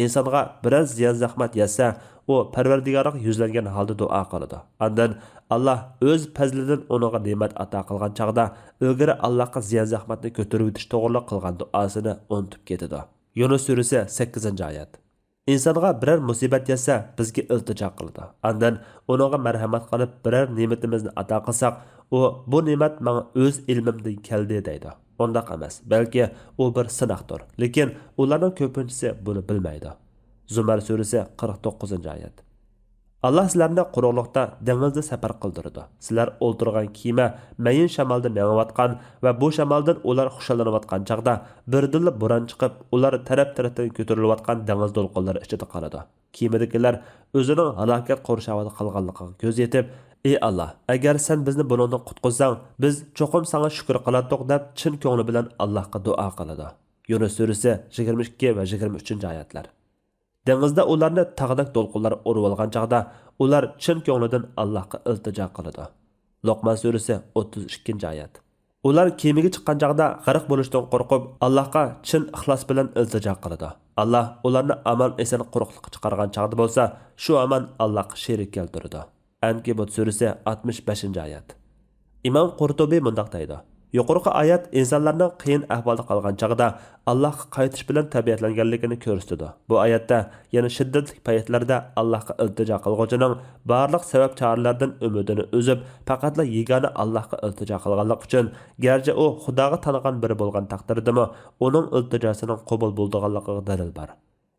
ئىنسانغا بىرەر زىيان-زەخمەت يەتسە، ئۇ پەرۋەردىگارىغا يۈزلەنگەن ھالدا دۇئا قىلىدۇ. ئاندىن ئاللاھ ئۆز پەزلىدىن ئۇنىڭغا نېمەت ئاتا قىلغان چاغدا، ئىلگىرى ئاللاھقا زىيان-زەخمەتنى كۆتۈرۈۋېتىش توغرىلىق قىلغان دۇئاسىنى ئۇنتۇپ كېتىدۇ. يۇنۇس سۈرىسى، سەككىزىنچى ئايەت. ئىنسانغا بىرەر مۇسىبەت يەتسە، بىزگە ئىلتىجا قىلىدۇ. ئاندىن ئۇنىڭغا مەرھەمەت قىلىپ، بىرەر نېمىتىمىزنى ئاتا قىلساق، ئۇ، «بۇ نېمەت ماڭا ئۆز ئىلمىمدىن كەلدى» دەيدۇ. ئۇنداق ئەمەس، بەلكى ئۇ بىر سىناقتۇر. لېكىن ئۇلارنىڭ كۆپىنچىسى بۇنى بىلمەيدۇ. زۇمەر سۈرىسى، قىرىق توققۇزىنچى ئايەت. ئاللاھ سىلەرنى قۇرۇقلۇقتا، دېڭىزدا سەپەر قىلدۇرىدۇ. سىلەر ئولتۇرغان كېمە مەيىن شامالدا مېڭىۋاتقان ۋە بۇ شامالدىن ئۇلار خۇشاللىنىۋاتقان چاغدا، بىردىنلا بوران چىقىپ، ئۇلار تەرەپ-تەرەپتىن كۆتۈرۈلۈۋاتقان دېڭىز دولقۇنلىرى ئىچىدە قالىدۇ. كېمىدىكىلەر ئۆزىنىڭ ھالاكەت قورشاۋىدا قالغانلىقىغا كۆز يېتىپ، «ئى ئاللاھ، ئەگەر سەن بىزنى بۇنىڭدىن قۇتقۇزساڭ، بىز چوقۇم ساڭا شۈكۈر قىلاتتۇق» دەپ، چىن كۆڭلى بىلەن ئاللاھقا دۇئا قىلىدۇ. يۇنۇس سۈرىسى، يىگىرمە ئىككى ۋە يىگىرمە ئۈچىنچى ئايەتلەر. دېڭىزدا ئۇلارنى تاغدەك دولقۇنلار ئۇرۇۋالغان چاغدا، ئۇلار چىن كۆڭلىدىن ئاللاھقا ئىلتىجا قىلىدۇ. لوقمان سۈرىسى، ئوتتۇز ئىككىنچى ئايەت. ئۇلار كېمىگە چىققان چاغدا غەرق بولۇشتىن قورقۇپ، ئاللاھقا چىن ئىخلاس بىلەن ئىلتىجا قىلىدۇ. ئاللاھ ئۇلارنى ئامان-ئېسەن قۇرۇقلۇققا چىقارغان چاغدا بولسا، شۇ ئامان ئاللاھقا شېرىك كەلتۈرىدۇ. ئەنكەبۇت سۈرىسى، ئاتمىش بەشىنچى ئايەت. ئىمام قۇرتۇبى مۇنداق دەيدۇ: يۇقىرىقى ئايەت ئىنسانلارنىڭ قىيىن ئەھۋالدا قالغان چاغدا ئاللاھقا قايتىش بىلەن تەبىئەتلەنگەنلىكىنى كۆرسىتىدۇ. بۇ ئايەتتە يەنە شىددەتلىك پەيتلەردە ئاللاھقا ئىلتىجا قىلغۇچىنىڭ بارلىق سەۋەب-چارىلەردىن ئۈمىدىنى ئۈزۈپ، پەقەتلا يېگانە ئاللاھقا ئىلتىجا قىلغانلىقى ئۈچۈن، گەرچە ئۇ خۇداغا تانغان بىرى بولغان تەقدىردىمۇ، ئۇنىڭ ئىلتىجاسىنىڭ قوبۇل بولىدىغانلىقىغا دەلىل بار.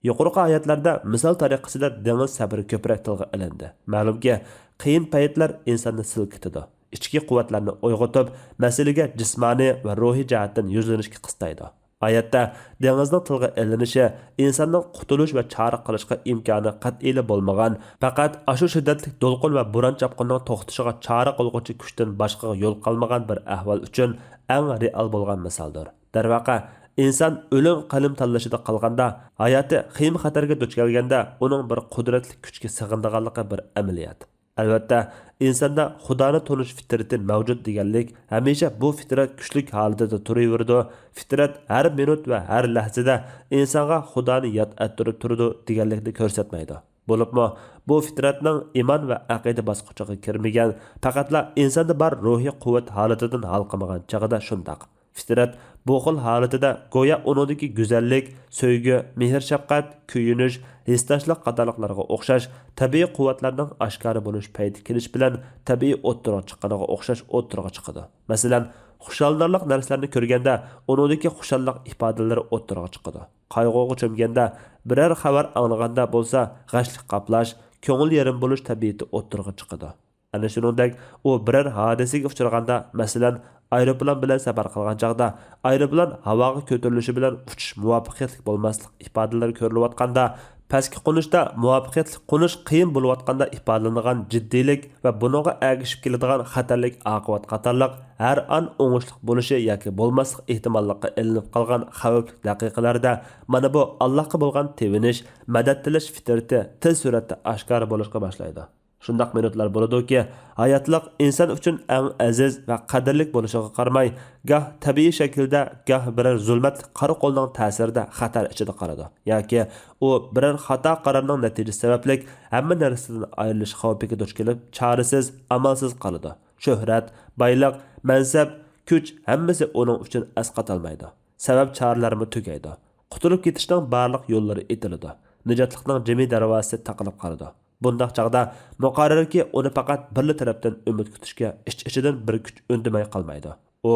يۇقىرىقى ئايەتلەردە مىسال تەرىقىسىدە دېڭىز سەپىرى كۆپرەك تىلغا ئېلىندى. مەلۇمكى، قىيىن پەيتلەر ئىنساننى سىلكىتىدۇ، ئىچكى قۇۋۋەتلەرنى ئويغىتىپ، مەسىلىگە جىسمانىي ۋە روھىي جەھەتتىن يۈزلىنىشكە قىستايدۇ. ئايەتتە دېڭىزنىڭ تىلغا ئېلىنىشى ئىنساننىڭ قۇتۇلۇش ۋە چارە قىلىشقا ئىمكانى قەتئىيلا بولمىغان، پەقەت ئاشۇ شىددەتلىك دولقۇن ۋە بوران-چاپقۇننىڭ توختىشىغا چارە قىلغۇچى كۈچتىن باشقىغا يول قالمىغان بىر ئەھۋال ئۈچۈن ئەڭ رېئال بولغان مىسالدۇر. دەرۋەقە، ئىنسان ئۆلۈم-قېلىم تاللىشىدا قالغاندا، ھاياتى خېيىم-خەتەرگە دۇچ كەلگەندە، ئۇنىڭ بىر قۇدرەتلىك كۈچكە سېغىنىدىغانلىقى بىر ئەمەلىيەت. ئەلۋەتتە، ئىنساندا خۇدانى تونۇش فىترىتى مەۋجۇت دېگەنلىك، ھەمىشە بۇ فىترەت كۈچلۈك ھالىتىدە تۇرۇۋېرىدۇ. فىترەت ھەر مىنۇت ۋە ھەر لەھزىدە ئىنسانغا خۇدانى ياد ئەتتۈرۈپ تۇرىدۇ دېگەنلىكنى كۆرسەتمەيدۇ. بولۇپمۇ، بۇ فىترەتنىڭ ئىمان ۋە ئەقىدە باسقۇچىغا كىرمىگەن، پەقەتلا ئىنساندا بار روھىي قۇۋۋەت ھالىتىدىن ھالقىمىغان چېغىدا شۇنداق. فىترەت بۇ خىل ھالىتىدە گويا ئۇنىڭدىكى گۈزەللىك، سۆيگۈ، مېھىر-شەپقەت، كۆيۈنۈش، ھېسداشلىق قاتارلىقلارغا ئوخشاش تەبىئىي قۇۋۋەتلەرنىڭ ئاشكارا بولۇش پەيتى كېلىش بىلەن تەبىئىي ئوتتۇرىغا چىققىنىغا ئوخشاش ئوتتۇرىغا چىقىدۇ. مەسىلەن، خۇشاللىنارلىق نەرسىلەرنى كۆرگەندە، ئۇنىڭدىكى خۇشاللىق ئىپادىلىرى ئوتتۇرىغا چىقىدۇ. قايغۇغا چۆمگەندە، بىرەر خەۋەر ئاڭلىغاندا بولسا، غەشلىك قاپلاش، كۆڭۈل يېرىم بولۇش تەبىئىتى ئوتتۇرىغا چىقىدۇ. ئەنە شۇنىڭدەك، ئۇ بىرەر ھادىسىگە ئۇچرىغاندا، مەسىلەن، ئايروپىلان بىلەن سەپەر قىلغان چاغدا، ئايروپىلان ھاۋاغا كۆتۈرۈلۈشى بىلەن ئۇچۇش مۇۋەپپەقىيەتلىك بولماسلىق ئىپادىلىرى كۆرۈلۈۋاتقاندا، پەسكە قونۇشتا مۇۋەپپەقىيەتلىك قونۇش قىيىن بولۇۋاتقاندا ئىپادىلىنىدىغان جىددىيلىك ۋە بۇنىڭغا ئەگىشىپ كېلىدىغان خەتەرلىك ئاقىۋەت قاتارلىق ھەر ئان ئوڭۇشلۇق بولۇشى ياكى بولماسلىق ئېھتىماللىققا ئېلىنىپ قالغان خەۋپلىك دەقىقىلەردە، مانا بۇ ئاللاھقا بولغان تېۋىنىش، مەدەت تىلەش فىترىتى تېز سۈرئەتتە ئاشكارا بولۇشقا باشلايدۇ. شۇنداق مىنۇتلار بولىدۇكى، ھاياتلىق ئىنسان ئۈچۈن ئەڭ ئەزىز ۋە قەدىرلىك بولۇشىغا قارىماي، گاھ تەبىئىي شەكىلدە، گاھ بىرەر زۇلمەتلىك قارا قولنىڭ تەسىرىدە خەتەر ئىچىدە قالىدۇ. ياكى ئۇ بىرەر خاتا قارارنىڭ نەتىجىسى سەۋەبلىك ھەممە نەرسىدىن ئايرىلىش خەۋپىگە دۇچ كېلىپ، چارىسىز، ئامالسىز قالىدۇ. شۆھرەت، بايلىق، مەنسەپ، كۈچ، ھەممىسى ئۇنىڭ ئۈچۈن ئەسقاتالمايدۇ. سەۋەب چارىلەرمۇ تۈگەيدۇ. قۇتۇلۇپ كېتىشنىڭ بارلىق يوللىرى ئېتىلىدۇ. نىجاتلىقنىڭ جىمى دەرۋازىسى تاقىلىپ قالىدۇ. بۇنداق چاغدا مۇقەررەركى ئۇنى پەقەت بىرلا تەرەپتىن ئۈمىد كۈتۈشكە ئىچ-ئىچىدىن بىر كۈچ ئۈندىمەي قالمايدۇ. ئۇ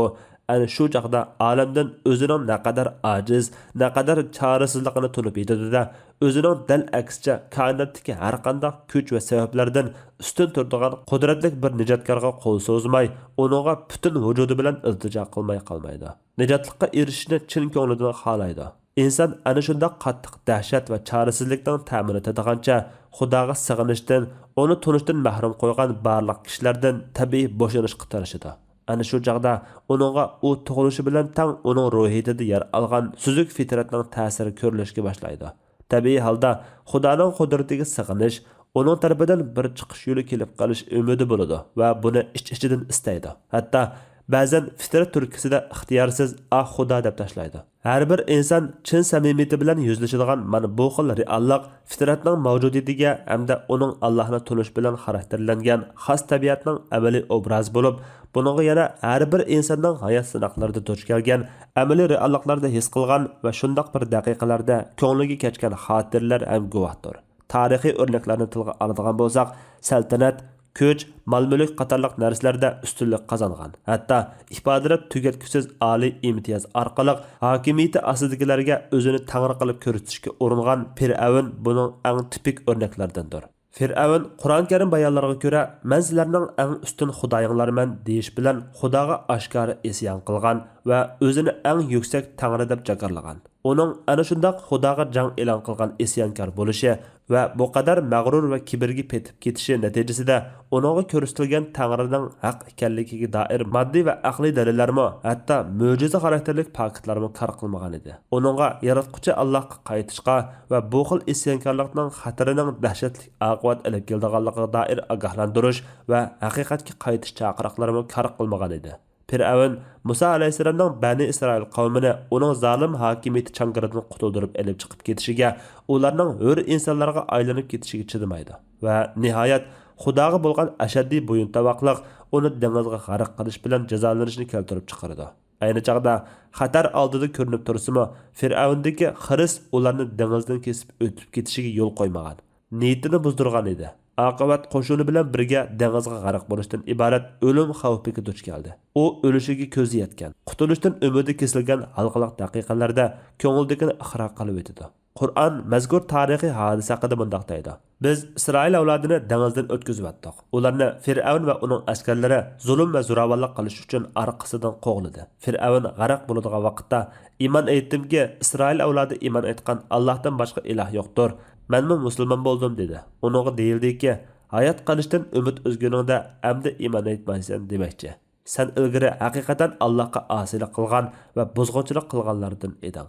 ئەنە شۇ چاغدا ئالەمدىن ئۆزىنىڭ نەقەدەر ئاجىز، نەقەدەر چارىسىزلىقىنى تونۇپ يېتىدۇ-دە، ئۆزىنىڭ دەل ئەكسىچە كائىناتتىكى ھەرقانداق كۈچ ۋە سەۋەبلەردىن ئۈستۈن تۇرىدىغان قۇدرەتلىك بىر نىجاتكارغا قول سوزماي، ئۇنىڭغا پۈتۈن ۋۇجۇدى بىلەن ئىلتىجا قىلماي قالمايدۇ. نىجاتلىققا ئېرىشىشنى چىن كۆڭلىدىن خالايدۇ. ئىنسان ئەنە شۇنداق قاتتىق دەھشەت ۋە چارىسىزلىكنىڭ تەمىنى تېتىغانچە، خۇداغا سىغىنىشتىن، ئۇنى تونۇشتىن مەھرۇم قويغان بارلىق كىشىلەردىن تەبىئىي بوشىنىشقا تىرىشىدۇ. ئەنە شۇ چاغدا ئۇنىڭغا ئۇ تۇغۇلۇشى بىلەن تەڭ ئۇنىڭ روھىيىتىدە يەر ئالغان سۈزۈك فىترەتنىڭ تەسىرى كۆرۈلۈشكە باشلايدۇ. تەبىئىي ھالدا خۇدانىڭ قۇدرىتىگە سىغىنىش، ئۇنىڭ تەرىپىدىن بىر چىقىش يولى كېلىپ قېلىش ئۈمىدى بولىدۇ ۋە بۇنى ئىچ-ئىچىدىن ئىستەيدۇ. ھەتتا بەزەن فىترەت تۈرتكىسىدە ئىختىيارسىز «ئاھ، خۇدا» دەپ تاشلايدۇ. ھەر بىر ئىنسان چىن سەمىمىيىتى بىلەن يۈزلىشىدىغان مانا بۇ خىل رېئاللىق فىترەتنىڭ مەۋجۇدىيىتىگە ھەمدە ئۇنىڭ ئاللاھنى تونۇش بىلەن خاراكتېرلەنگەن خاس تەبىئەتنىڭ ئەمەلىي ئوبرازى بولۇپ، بۇنىڭغا يەنە ھەر بىر ئىنساننىڭ ھايات سىناقلىرىدا دۇچ كەلگەن، ئەمەلىي رېئاللىقلاردا ھېس قىلغان ۋە شۇنداق بىر دەقىقىلەردە كۆڭلىگە كەچكەن خاتىرىلەر ھەم گۇۋاھتۇر. تارىخىي ئۆرنەكلەرنى تىلغا ئالىدىغان بولساق، سەلتەنەت، كۈچ، مال-مۈلۈك قاتارلىق نەرسىلەردە ئۈستۈنلۈك قازانغان، ھەتتا ئىپادىلەپ تۈگەتكۈسىز ئالىي ئىمتىياز ئارقىلىق ھاكىمىيىتى ئاستىدىكىلەرگە ئۆزىنى تەڭرى قىلىپ كۆرسىتىشكە ئۇرۇنغان پىرئەۋن بۇنىڭ ئەڭ تىپىك ئۆرنەكلىرىدىندۇر. فىرئەۋن قۇرئان كەرىم بايانلىرىغا كۆرە، «مەن سىلەرنىڭ ئەڭ ئۈستۈن خۇدايىڭلارمەن» دېيىش بىلەن خۇداغا ئاشكارا ئىسيان قىلغان ۋە ئۆزىنى ئەڭ يۈكسەك تەڭرى دەپ جاكارلىغان. ئۇنىڭ ئەنە شۇنداق خۇداغا جەڭ ئېلان قىلغان ئىسيانكار بولۇشى ۋە بۇ قەدەر مەغرۇر ۋە كىبىرگە پېتىپ كېتىشى نەتىجىسىدە ئۇنىڭغا كۆرسىتىلگەن تەڭرىنىڭ ھەق ئىكەنلىكىگە دائىر ماددىي ۋە ئەقلىي دەلىللەرمۇ، ھەتتا مۆجىزە خاراكتېرلىك پاكىتلارمۇ كار قىلمىغانىدى. ئۇنىڭغا ياراتقۇچى ئاللاھقا قايتىشقا ۋە بۇ خىل ئىسيانكارلىقنىڭ خەتىرىنىڭ دەھشەتلىك ئاقىۋەت ئېلىپ كېلىدىغانلىقىغا دائىر ئاگاھلاندۇرۇش ۋە ھەقىقەتكە قايتىش چاقىرىقلىرىمۇ كار قىلمىغانىدى. پىرئەۋن مۇسا ئەلەيھىسسالامنىڭ بەنى ئىسرائىل قەۋمىنى ئۇنىڭ زالىم ھاكىمىيىتى چاڭگىرىدىن قۇتۇلدۇرۇپ ئېلىپ چىقىپ كېتىشىگە، ئۇلارنىڭ ھۆر ئىنسانلارغا ئايلىنىپ كېتىشىگە چىدىمايدۇ ۋە نىھايەت خۇداغا بولغان ئەشەددىي بويۇنتاۋاقلىق ئۇنى دېڭىزغا غەرق قىلىش بىلەن جازالىنىشنى كەلتۈرۈپ چىقىرىدۇ. ئەينى چاغدا خەتەر ئالدىدا كۆرۈنۈپ تۇرسىمۇ، فىرئەۋندىكى خىرىس ئۇلارنى دېڭىزدىن كېسىپ ئۆتۈپ كېتىشىگە يول قويمىغان، نىيىتىنى بۇزدۇرغان ئىدى. ئاقىۋەت قوشۇنى بىلەن بىرگە دېڭىزغا غەرق بولۇشتىن ئىبارەت ئۆلۈم خەۋپىگە دۇچ كەلدى. ئۇ ئۆلۈشىگە كۆزى يەتكەن، قۇتۇلۇشتىن ئۈمىدى كېسىلگەن ھالقىلىق دەقىقىلەردە كۆڭلىدىكىنى ئىقرار قىلىۋېتىدۇ. قۇرئان مەزكۇر تارىخىي ھادىسە ھەققىدە مۇنداق دەيدۇ: «بىز ئىسرائىل ئەۋلادىنى دېڭىزدىن ئۆتكۈزۈۋەتتۇق. ئۇلارنى فىرئەۋن ۋە ئۇنىڭ ئەسكەرلىرى زۇلۇم ۋە زوراۋانلىق قىلىش ئۈچۈن ئارقىسىدىن قوغلىدى. فىرئەۋن غەرق بولىدىغان ۋاقىتتا، ئىمان ئېيتتىمكى، ئىسرائىل ئەۋلادى ئىمان ئېيتقان، ئاللاھتىن باشقا ئىلاھ يوقتۇر. مەنمۇ مۇسۇلمان بولدۇم» دېدى. ئۇنىڭغا دېيىلدىكى، ھايات قېلىشتىن ئۈمىد ئۈزگىنىڭدە ئەمدى ئىمان ئېيتمايسەن دېمەكچى. سەن ئىلگىرى ھەقىقەتەن ئاللاھقا ئاسىيلىق قىلغان ۋە بۇزغۇنچىلىق قىلغانلاردىن ئىدىڭ.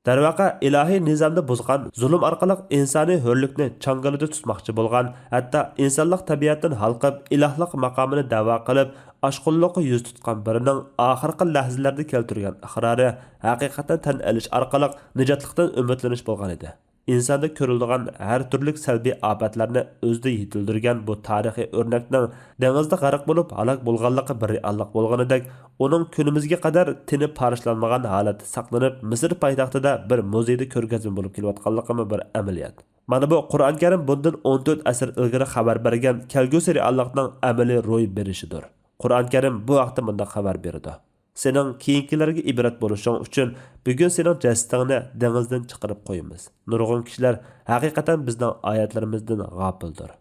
دەرۋەقە، ئىلاھىي نىزامنى بۇزغان، زۇلۇم ئارقىلىق ئىنسانىي ھۆرلۈكنى چاڭگىلىدا تۇتماقچى بولغان، ھەتتا ئىنسانلىق تەبىئەتتىن ھالقىپ، ئىلاھلىق ماقامىنى دەۋا قىلىپ، ئاشقۇنلۇققا يۈز تۇتقان بىرىنىڭ ئاخىرقى لەھزىلەردە كەلتۈرگەن ئىقرارى ھەقىقەتنى تەن ئېلىش ئارقىلىق نىجاتلىقتىن ئۈمىدلىنىش بولغان ئىدى. ئىنساندا كۆرۈلىدىغان ھەر تۈرلۈك سەلبىي ئاپەتلەرنى ئۆزىدە يېتىلدۈرگەن بۇ تارىخىي ئۆرنەكنىڭ دېڭىزدا غەرق بولۇپ ھالاك بولغانلىقى بىر رېئاللىق بولغىنىدەك، ئۇنىڭ كۈنىمىزگە قەدەر تېنى پارچىلانمىغان ھالەتتە ساقلىنىپ، مىسىر پايتەختىدە بىر مۇزېيدا كۆرگەزمە بولۇپ كېلىۋاتقانلىقىمۇ بىر ئەمەلىيەت. مانا بۇ قۇرئان كەرىم بۇندىن ئون تۆت ئەسىر ئىلگىرى خەۋەر بەرگەن كەلگۈسى رېئاللىقنىڭ ئەمەلىي روي بېرىشىدۇر. قۇرئان كەرىم بۇ ھەقتە مۇنداق خەۋەر بېرىدۇ: «سېنىڭ كېيىنكىلەرگە ئىبرەت بولۇشۇڭ ئۈچۈن، بۈگۈن سېنىڭ جەسىتىڭنى دېڭىزدىن چىقىرىپ قويىمىز.» نۇرغۇن كىشىلەر ھەقىقەتەن بىزنىڭ ئايەتلىرىمىزدىن غاپىلدۇر.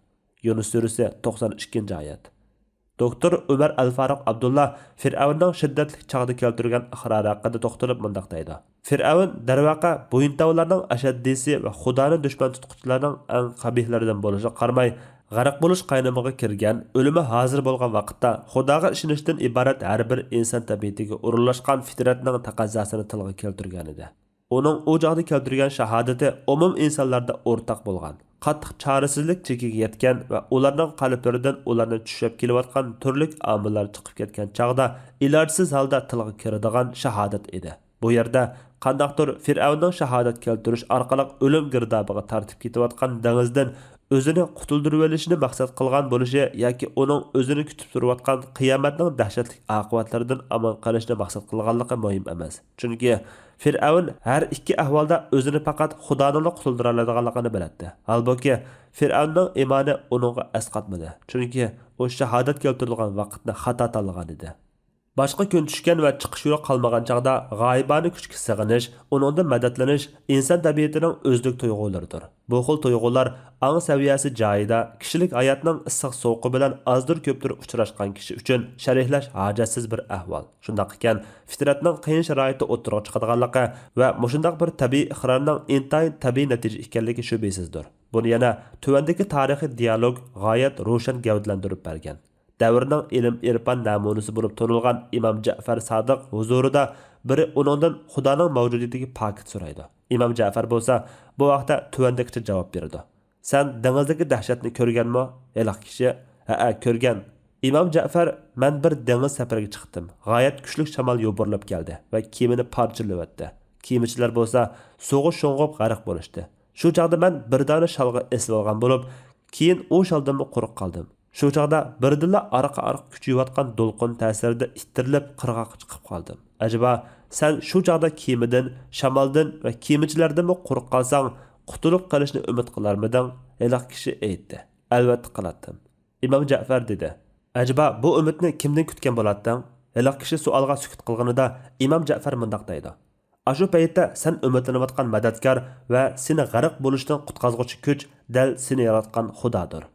يۇنۇس سۈرىسى، توقسان ئىككىنچى ئايەت. دوكتور ئۆمەر ئەل فاروق ئابدۇللا فىرئەۋننىڭ شىددەتلىك چاغدا كەلتۈرگەن ئىقرارى ھەققىدە توختىلىپ مۇنداق دەيدۇ: «فىرئەۋن، دەرۋەقە، بويۇنتاۋلارنىڭ ئەشەددىيسى ۋە خۇدانى دۈشمەن تۇتقۇچىلارنىڭ ئەڭ قەبىھلىرىدىن بولۇشىغا قارىماي، غەرق بولۇش قاينىمىغا كىرگەن، ئۆلۈمى ھازىر بولغان ۋاقىتتا، خۇداغا ئىشىنىشتىن ئىبارەت ھەر بىر ئىنسان تەبىئىتىگە ئورۇنلاشقان فىترەتنىڭ تەقەززاسىنى تىلغا كەلتۈرگەنىدى. ئۇنىڭ ئۇ چاغدا كەلتۈرگەن شاھادىتى ئومۇم ئىنسانلاردا ئورتاق بولغان، قاتتىق چارىسىزلىك چېكىگە يەتكەن ۋە ئۇلارنىڭ قەلبلىرىدىن ئۇلارنى چۈشۈرۈپ كېلىۋاتقان تۈرلۈك ئامىللار چىقىپ كەتكەن چاغدا ئىلاجسىز ھالدا تىلغا كىرىدىغان شاھادەت ئىدى.» بۇ يەردە قانداقتۇر فىرئەۋننىڭ شاھادەت كەلتۈرۈش ئارقىلىق ئۆلۈم گىردابىغا تارتىپ كېتىۋاتقان دېڭىزدىن ئۆزىنى قۇتۇلدۇرۇۋېلىشنى مەقسەت قىلغان بولۇشى ياكى ئۇنىڭ ئۆزىنى كۈتۈپ تۇرۇۋاتقان قىيامەتنىڭ دەھشەتلىك ئاقىۋەتلىرىدىن ئامان قېلىشنى مەقسەت قىلغانلىقى مۇھىم ئەمەس. چۈنكى فىرئەۋن ھەر ئىككى ئەھۋالدا ئۆزىنى پەقەت خۇدانىلا قۇتۇلدۇرالايدىغانلىقىنى بىلەتتى. ھالبۇكى، فىرئەۋننىڭ ئىمانى ئۇنىڭغا ئەسقاتمىدى، چۈنكى ئۇ شاھادەت كەلتۈرىدىغان ۋاقىتنى خاتا تاللىغانىدى. باشقا كۈن چۈشكەن ۋە چىقىش يولى قالمىغان چاغدا غايىبانە كۈچكە سېغىنىش، ئۇنىڭدىن مەدەتلىنىش ئىنسان تەبىئىتىنىڭ ئۆزلۈك تۇيغۇلىرىدۇر. بۇ خىل تۇيغۇلار ئاڭ سەۋىيەسى جايىدا، كىشىلىك ھاياتنىڭ ئىسسىق-سوغۇقى بىلەن ئازدۇر-كۆپتۇر ئۇچراشقان كىشى ئۈچۈن شەرھلەش ھاجەتسىز بىر ئەھۋال. شۇنداق ئىكەن، فىترەتنىڭ قىيىن شارائىتتا ئوتتۇرىغا چىقىدىغانلىقى ۋە مۇشۇنداق بىر تەبىئىي ئىقرارنىڭ ئىنتايىن تەبىئىي نەتىجە ئىكەنلىكى شۈبھىسىزدۇر. بۇنى يەنە تۆۋەندىكى تارىخىي دىيالوگ غايەت روشەن گەۋدىلەندۈرۈپ بەرگەن. دەۋرنىڭ ئىلىم-ئېرپان نەمۇنىسى بولۇپ تونۇلغان ئىمام جەفەر سادىق ھۇزۇرىدا بىرى ئۇنىڭدىن خۇدانىڭ مەۋجۇدىيىتىگە پاكىت سورايدۇ. ئىمام جەفەر بولسا بۇ ھەقتە تۆۋەندىكىچە جاۋاب بېرىدۇ: «سەن دېڭىزدىكى دەھشەتنى كۆرگەنمۇ؟» ھېلىقى كىشى: «ھەئە، كۆرگەن. ئىمام جەفەر، مەن بىر دېڭىز سەپىرىگە چىقتىم. غايەت كۈچلۈك شامال يوپۇرۇلۇپ كەلدى ۋە كېمىنى پارچىلىۋەتتى. كېمىچىلەر بولسا سۇغا شۇڭغۇپ غەرق بولۇشتى. شۇ چاغدا مەن بىر دانە شالغا ئېسىلىۋالغان بولۇپ، كېيىن ئۇ شالدىنمۇ قۇرۇق قالدىم. شۇ چاغدا بىردىنلا ئارقا-ئارقا كۈچىيىۋاتقان دولقۇن تەسىرىدە ئىتتىرىلىپ قىرغاققا چىقىپ قالدىم. ئەجەبا، سەن شۇ چاغدا كېمىدىن، شامالدىن ۋە كېمىچىلەردىنمۇ قۇرۇق قالساڭ، قۇتۇلۇپ قېلىشنى ئۈمىد قىلارمىدىڭ؟» ھېلىقى كىشى ئېيتتى: «ئەلۋەتتە قىلاتتىم.» ئىمام جەفەر دېدى: «ئەجەبا، بۇ ئۈمىدنى كىمدىن كۈتكەن بولاتتىڭ؟» ھېلىقى كىشى سوئالغا سۈكۈت قىلغىنىدا، ئىمام جەفەر مۇنداق دەيدۇ: «ئاشۇ پەيتتە سەن ئۈمىدلىنىۋاتقان مەدەتكار ۋە سېنى غەرق بولۇشتىن قۇتقازغۇچى كۈچ دەل سېنى ياراتقان خۇدادۇر.»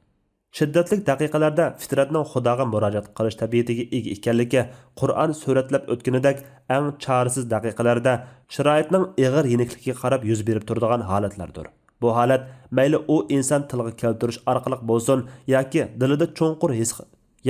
شىددەتلىك دەقىقىلەردە فىترەتنىڭ خۇداغا مۇراجىئەت قىلىش تەبىئىتىگە ئىگە ئىكەنلىكى قۇرئان سۈرەتلەپ ئۆتكىنىدەك، ئەڭ چارىسىز دەقىقىلەردە شارائىتنىڭ ئېغىر يېنىكلىكىگە قاراپ يۈز بېرىپ تۇرىدىغان ھالەتلەردۇر. بۇ ھالەت مەيلى ئۇ ئىنسان تىلغا كەلتۈرۈش ئارقىلىق بولسۇن ياكى دىلىدا چوڭقۇر ھېس،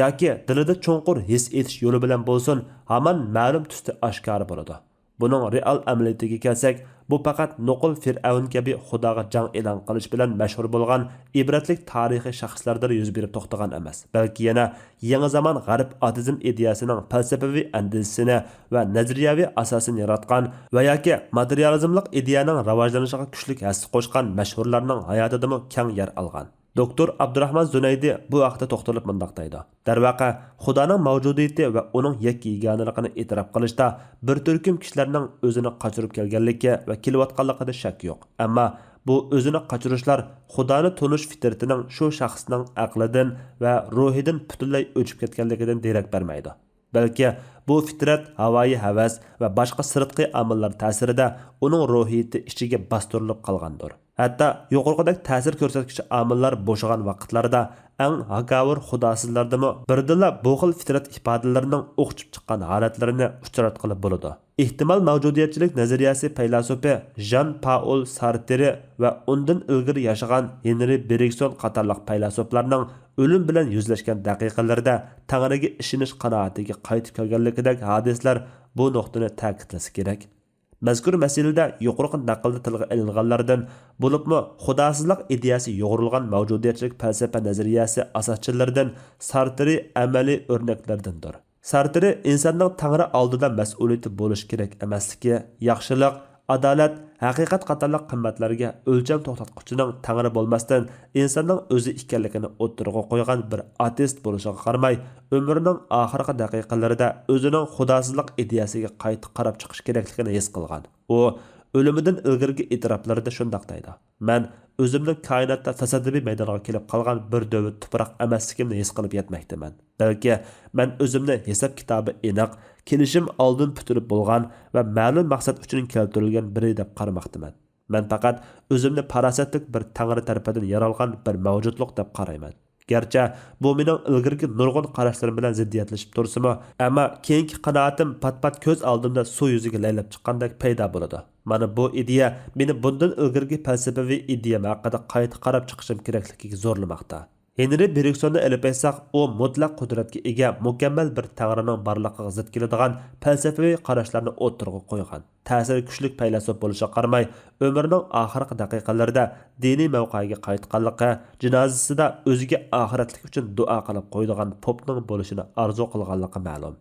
ياكى دىلىدا چوڭقۇر ھېس ئېتىش يولى بىلەن بولسۇن، ھامان مەلۇم تۈستە ئاشكارا بولىدۇ. بۇنىڭ رېئال ئەمەلىيىتىگە كەلسەك، بۇ پەقەت نوقۇل فىرئەۋن كەبى خۇداغا جەڭ ئېلان قىلىش بىلەن مەشھۇر بولغان ئىبرەتلىك تارىخىي شەخسلەردىلا يۈز بېرىپ توختىغان ئەمەس، بەلكى يەنە يېڭى زامان غەرب ئاتېئىزم ئىدىيەسىنىڭ پەلسەپىۋى ئەندىزىسىنى ۋە نەزەرىيەۋى ئاساسىنى ياراتقان ۋە ياكى ماتېرىيالىزملىق ئىدىيەنىڭ راۋاجلىنىشىغا كۈچلۈك ھەسسە قوشقان مەشھۇرلارنىڭ ھاياتىدىمۇ كەڭ يەر ئالغان. دوكتور ئابدۇراخمان زۇنەيدى بۇ ھەقتە توختىلىپ مۇنداق دەيدۇ: «دەرۋەقە، خۇدانىڭ مەۋجۇدىيىتى ۋە ئۇنىڭ يەككە-يېگانىلىقىنى ئېتىراپ قىلىشتا بىر تۈركۈم كىشىلەرنىڭ ئۆزىنى قاچۇرۇپ كەلگەنلىكى ۋە كېلىۋاتقانلىقىدا شەك يوق. ئەمما بۇ ئۆزىنى قاچۇرۇشلار خۇدانى تونۇش فىترىتىنىڭ شۇ شەخسنىڭ ئەقلىدىن ۋە روھىدىن پۈتۈنلەي ئۆچۈپ كەتكەنلىكىدىن دېرەك بەرمەيدۇ. بەلكى بۇ فىترەت ھاۋايى ھەۋەس ۋە باشقا سىرتقى ئامىللار تەسىرىدە ئۇنىڭ روھىيىتى ئىچىگە باستۇرۇلۇپ قالغاندۇر. ھەتتا يۇقىرىقىدەك تەسىر كۆرسەتكۈچى ئامىللار بوشىغان ۋاقىتلاردا ئەڭ ھاكاۋۇر خۇداسىزلاردىمۇ بىردىنلا بۇ خىل فىترەت ئىپادىلىرىنىڭ ئوخشىشىپ چىققان ھالەتلىرىنى ئۇچراتقىلى بولىدۇ. ئېھتىمال مەۋجۇدىيەتچىلىك نەزەرىيەسى پەيلاسوپى ژان پائول سارترى ۋە ئۇندىن ئىلگىرى ياشىغان ھېنرى بېرگسون قاتارلىق پەيلاسوپلارنىڭ ئۆلۈم بىلەن يۈزلەشكەن دەقىقىلىرىدە تەڭرىگە ئىشىنىش قانائىتىگە قايتىپ كەلگەنلىكىدەك ھادىسىلەر بۇ نۇقتىنى تەكىتلىسە كېرەك. مەزكۇر مەسىلىدە يۇقىرىقى نەقىلدە تىلغا ئېلىنغانلاردىن، بولۇپمۇ خۇداسىزلىق ئىدىيەسى يۇغۇرۇلغان مەۋجۇدىيەتچىلىك پەلسەپە نەزەرىيەسى ئاساسچىلىرىدىن سارترى ئەمەلىي ئۆرنەكلەردىندۇر. سارترى ئىنساننىڭ تەڭرى ئالدىدا مەسئۇلىيىتى بولۇشى كېرەك ئەمەسلىكى، ياخشىلىق، ئادالەت، ھەقىقەت قاتارلىق قىممەتلەرگە ئۆلچەم توختاتقۇچىنىڭ تەڭرى بولماستىن، ئىنساننىڭ ئۆزى ئىكەنلىكىنى ئوتتۇرىغا قويغان بىر ئاتېئىست بولۇشىغا قارىماي، ئۆمرىنىڭ ئاخىرقى دەقىقىلىرىدە ئۆزىنىڭ خۇداسىزلىق ئىدىيەسىگە قايتا قاراپ چىقىش كېرەكلىكىنى ھېس قىلغان. ئۇ ئۆلۈمىدىن ئىلگىرىكى ئېتىراپلىرىدا شۇنداق دەيدۇ: «مەن ئۆزۈمنىڭ كائىناتتا تاسادىپىي مەيدانغا كېلىپ قالغان بىر دۆۋە تۇپراق ئەمەسلىكىمنى ھېس قىلىپ يەتمەكتىمەن. بەلكى مەن ئۆزۈمنى ھېساب-كىتابى ئېنىق، كېلىشىم ئالدىن پۈتۈلۈپ بولغان ۋە مەلۇم مەقسەت ئۈچۈن كەلتۈرۈلگەن بىرى دەپ قارىماقتىمەن. مەن پەقەت ئۆزۈمنى پاراسەتلىك بىر تەڭرى تەرىپىدىن يارالغان بىر مەۋجۇتلۇق دەپ قارايمەن. گەرچە بۇ مېنىڭ ئىلگىرىكى نۇرغۇن قاراشلىرىم بىلەن زىددىيەتلىشىپ تۇرسىمۇ، ئەمما كېيىنكى قانائىتىم پات-پات كۆز ئالدىمدا سۇ يۈزىگە لەيلەپ چىققاندەك پەيدا بولىدۇ. مانا بۇ ئىدىيە مېنى بۇندىن ئىلگىرىكى پەلسەپىۋى ئىدىيەم ھەققىدە قايتا قاراپ چىقىشىم كېرەكلىكىگە زورلىماقتا.» ھېنرى بېرگسوننى ئېلىپ ئېيتساق، ئۇ مۇتلەق قۇدرەتكە ئىگە مۇكەممەل بىر تەڭرىنىڭ بارلىقىغا زىت كېلىدىغان پەلسەپىۋى قاراشلارنى ئوتتۇرىغا قويغان. تەسىرى كۈچلۈك پەيلاسوپ بولۇشىغا قارىماي، ئۆمرىنىڭ ئاخىرقى دەقىقىلىرىدە دىنىي مەۋقەگە قايتقانلىقى، جىنازىسىدا ئۆزىگە ئاخىرەتلىك ئۈچۈن دۇئا قىلىپ قويىدىغان پوپنىڭ بولۇشىنى ئارزۇ قىلغانلىقى مەلۇم.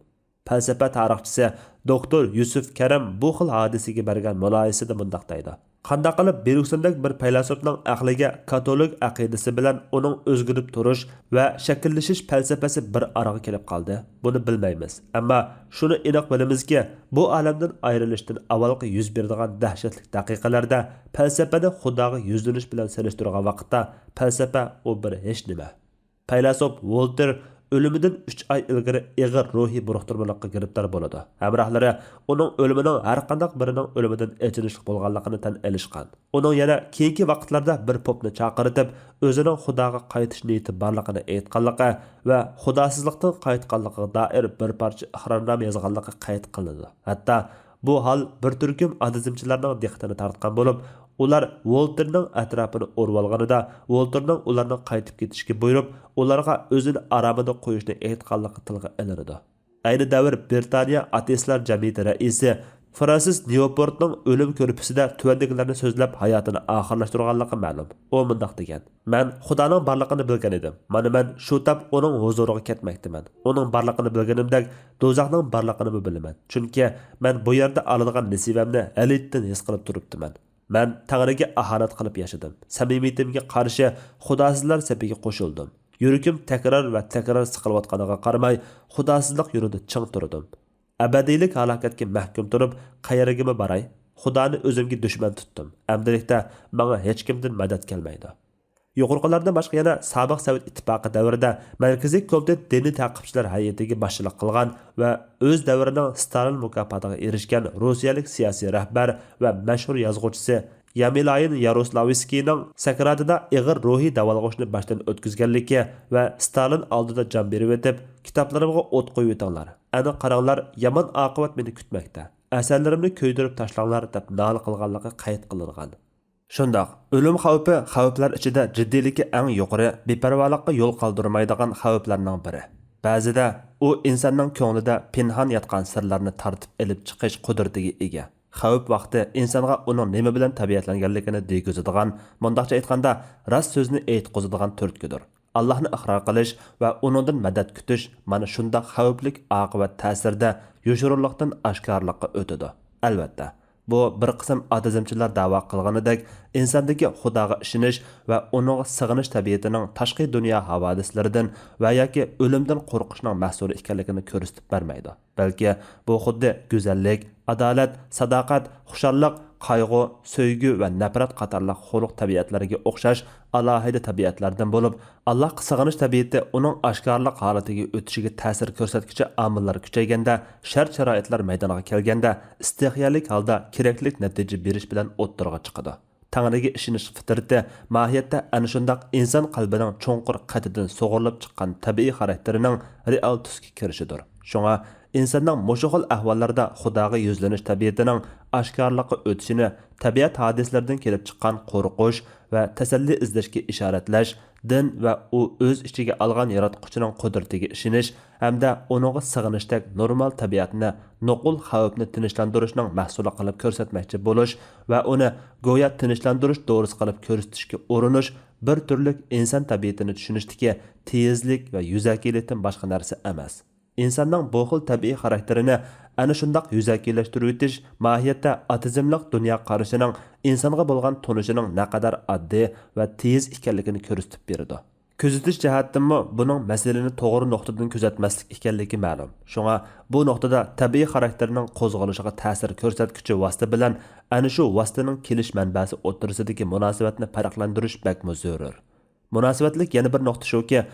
پەلسەپە تارىخچىسى دوكتور يۈسۈپ كەرىم بۇ خىل ھادىسىگە بەرگەن مۇلاھىزىسىدە مۇنداق دەيدۇ: «قانداق قىلىپ بېرگسوندەك بىر پەيلاسوپنىڭ ئەقلىگە كاتولىك ئەقىدىسى بىلەن ئۇنىڭ ئۆزگىرىپ تۇرۇش ۋە شەكىللىشىش پەلسەپىسى بىر ئارىغا كېلىپ قالدى؟ بۇنى بىلمەيمىز. ئەمما شۇنى ئېنىق بىلىمىزكى، بۇ ئالەمدىن ئايرىلىشتىن ئاۋۋالقى يۈز بېرىدىغان دەھشەتلىك دەقىقىلەردە پەلسەپىنى خۇداغا يۈزلىنىش بىلەن سېلىشتۇرغان ۋاقىتتا پەلسەپە ئۇ بىر ھېچنېمە.» پەيلاسوپ ۋولتېر ئۆلۈمىدىن ئۈچ ئاي ئىلگىرى ئېغىر روھىي بۇرۇقتۇرمىلىققا گىرىپتار بولىدۇ. ھەمراھلىرى ئۇنىڭ ئۆلۈمىنىڭ ھەرقانداق بىرىنىڭ ئۆلۈمىدىن ئېچىنىشلىق بولغانلىقىنى تەن ئېلىشقان. ئۇنىڭ يەنە كېيىنكى ۋاقىتلاردا بىر پوپنى چاقىرتىپ، ئۆزىنىڭ خۇداغا قايتىش نىيىتى بارلىقىنى ئېيتقانلىقى ۋە خۇداسىزلىقتىن قايتقانلىقىغا دائىر بىر پارچە ئىقرارنامە يازغانلىقى قەيت قىلىنىدۇ. ھەتتا بۇ ھال بىر تۈركۈم ئادىزمچىلەرنىڭ دىققىتىنى تارتقان بولۇپ، ئۇلار ۋولتېرنىڭ ئەتراپىنى ئورىۋالغىنىدا، ۋولتېرنىڭ ئۇلارنىڭ قايتىپ كېتىشكە بۇيرۇپ، ئۇلارغا ئۆزىنى ئارامىدا قويۇشنى ئېيتقانلىقى تىلغا ئېلىنىدۇ. ئەينى دەۋر برىتانىيە ئاتېئىستلار جەمئىيىتى رەئىسى فرانسىس نيوپورتنىڭ ئۆلۈم كۆرپىسىدە تۆۋەندىكىلەرنى سۆزلەپ ھاياتىنى ئاخىرلاشتۇرغانلىقى مەلۇم. ئۇ مۇنداق دېگەن: «مەن خۇدانىڭ بارلىقىنى بىلگەن ئىدىم. مانا مەن شۇ تاپ ئۇنىڭ ھۇزۇرىغا كەتمەكتىمەن. ئۇنىڭ بارلىقىنى بىلگىنىمدەك، دوزاخنىڭ بارلىقىنىمۇ بىلىمەن. چۈنكى مەن بۇ يەردە ئالىدىغان نېسىۋەمنى ھېلىتىن ھېس قىلىپ تۇرۇپتىمەن. مەن تەڭرىگە ئاھانەت قىلىپ ياشىدىم. سەمىمىيىتىمگە قارشى خۇداسىزلار سېپىگە قوشۇلدۇم. يۈرىكىم تەكرار ۋە تەكرار سىقىلىۋاتقانلىقىغا قارىماي، خۇداسىزلىق يولىدا چىڭ تۇردۇم. ئەبەدىيلىك ھالاكەتكە مەھكۇم تۇرۇپ، قەيەرگىمۇ باراي؟ خۇدانى ئۆزۈمگە دۈشمەن تۇتتۇم. ئەمدىلىكتە ماڭا ھېچكىمدىن مەدەت كەلمەيدۇ.» يۇقىرىقىلاردىن باشقا يەنە سابىق سوۋېت ئىتتىپاقى دەۋرىدە مەركىزىي كومىتېت دىنىي تەقىپچىلەر ھەيئىتىگە باشچىلىق قىلغان ۋە ئۆز دەۋرىنىڭ ستالىن مۇكاپاتىغا ئېرىشكەن روسىيەلىك سىياسىي رەھبەر ۋە مەشھۇر يازغۇچىسى يامىلايىن ياروسلاۋسكىينىڭ سەكراتىدا ئېغىر روھىي داۋالغۇشنى باشتىن ئۆتكۈزگەنلىكى ۋە ستالىن ئالدىدا جان بېرىۋېتىپ، «كىتابلىرىمغا ئوت قويۇۋېتىڭلار، ئەنە قاراڭلار، يامان ئاقىۋەت مېنى كۈتمەكتە، ئەسەرلىرىمنى كۆيدۈرۈپ تاشلاڭلار» دەپ نالە قىلغانلىقى قەيت قىلىنغان. شۇنداق، ئۆلۈم خەۋپى خەۋپلەر ئىچىدە جىددىيلىكى ئەڭ يۇقىرى، بىپەرۋالىققا يول قالدۇرمايدىغان خەۋپلەرنىڭ بىرى. بەزىدە ئۇ ئىنساننىڭ كۆڭلىدە پىنھان ياتقان سىرلارنى تارتىپ ئېلىپ چىقىش قۇدرىتىگە ئىگە. خەۋپ ۋاقتى ئىنسانغا ئۇنىڭ نېمە بىلەن تەبىئەتلەنگەنلىكىنى دېگۈزىدىغان، مۇنداقچە ئېيتقاندا، راست سۆزنى ئېيتقۇزىدىغان تۈرتكىدۇر. ئاللاھنى ئىقرار قىلىش ۋە ئۇنىڭدىن مەدەت كۈتۈش مانا شۇنداق خەۋپلىك ئاقىۋەت تەسىرىدە يوشۇرۇنلۇقتىن ئاشكارىلىققا ئۆتىدۇ. ئەلۋەتتە، بۇ بىر قىسىم ئاتېئىزمچىلار دەۋا قىلغىنىدەك، ئىنساندىكى خۇداغا ئىشىنىش ۋە ئۇنىڭغا سېغىنىش تەبىئىتىنىڭ تاشقى دۇنيا ھاۋادىسلىرىدىن ۋە ياكى ئۆلۈمدىن قورقۇشنىڭ مەھسۇلى ئىكەنلىكىنى كۆرسىتىپ بەرمەيدۇ. بەلكى بۇ خۇددى گۈزەللىك، ئادالەت، ساداقەت، خۇشاللىق، قايغۇ، سۆيگۈ ۋە نەپرەت قاتارلىق خۇلق تەبىئەتلەرگە ئوخشاش ئالاھىدە تەبىئەتلەردىن بولۇپ، ئاللاھقا سېغىنىش تەبىئىتى ئۇنىڭ ئاشكارىلىق ھالىتىگە ئۆتۈشىگە تەسىر كۆرسەتكۈچى ئامىللار كۈچەيگەندە، شەرت-شارائىتلار مەيدانغا كەلگەندە، ئىستىھيالىك ھالدا كېرەكلىك نەتىجە بېرىش بىلەن ئوتتۇرىغا چىقىدۇ. تەڭرىگە ئىشىنىش فىترىتى ماھىيەتتە ئەنە شۇنداق ئىنسان قەلبىنىڭ چوڭقۇر قېتىدىن سۇغۇرۇلۇپ چىققان تەبىئىي خاراكتېرىنىڭ رېئال تۈسكە كىرىشىدۇر. شۇڭا ئىنساننىڭ مۇشۇ خىل ئەھۋاللاردا خۇداغا يۈزلىنىش تەبىئىتىنىڭ ئاشكارىلىققا ئۆتۈشىنى تەبىئەت ھادىسىلىرىدىن كېلىپ چىققان قورقۇش ۋە تەسەللى ئىزدەشكە ئىشارەتلەش، دىن ۋە ئۇ ئۆز ئىچىگە ئالغان ياراتقۇچىنىڭ قۇدرىتىگە ئىشىنىش ھەمدە ئۇنىڭغا سېغىنىشتەك نورمال تەبىئەتنى نوقۇل خەۋپنى تىنچلاندۇرۇشنىڭ مەھسۇلى قىلىپ كۆرسەتمەكچى بولۇش ۋە ئۇنى گويا تىنچلاندۇرۇش دورىسى قىلىپ كۆرسىتىشكە ئۇرۇنۇش بىر تۈرلۈك ئىنسان تەبىئىتىنى چۈشىنىشتىكى تېيىزلىك ۋە يۈزەكىلىكتىن باشقا نەرسە ئەمەس. ئىنساننىڭ بۇ خىل تەبىئىي خاراكتېرىنى ئەنە شۇنداق يۈزەكىلەشتۈرۈۋېتىش ماھىيەتتە ئاتېئىزملىق دۇنيا قارىشىنىڭ ئىنسانغا بولغان تونۇشىنىڭ نەقەدەر ئاددىي ۋە تېيىز ئىكەنلىكىنى كۆرسىتىپ بېرىدۇ. كۆزىتىش جەھەتتىنمۇ بۇنىڭ مەسىلىنى توغرا نۇقتىدىن كۆزەتمەسلىك ئىكەنلىكى مەلۇم. شۇڭا بۇ نۇقتىدا تەبىئىي خاراكتېرنىڭ قوزغىلىشىغا تەسىر كۆرسەتكۈچى ۋاسىتە بىلەن ئەنە شۇ ۋاسىتىنىڭ كېلىش مەنبەسى ئوتتۇرىسىدىكى مۇناسىۋەتنى پەرقلەندۈرۈش بەكمۇ زۆرۈر. مۇناسىۋەتلىك يەنە بىر نۇقتا شۇكى،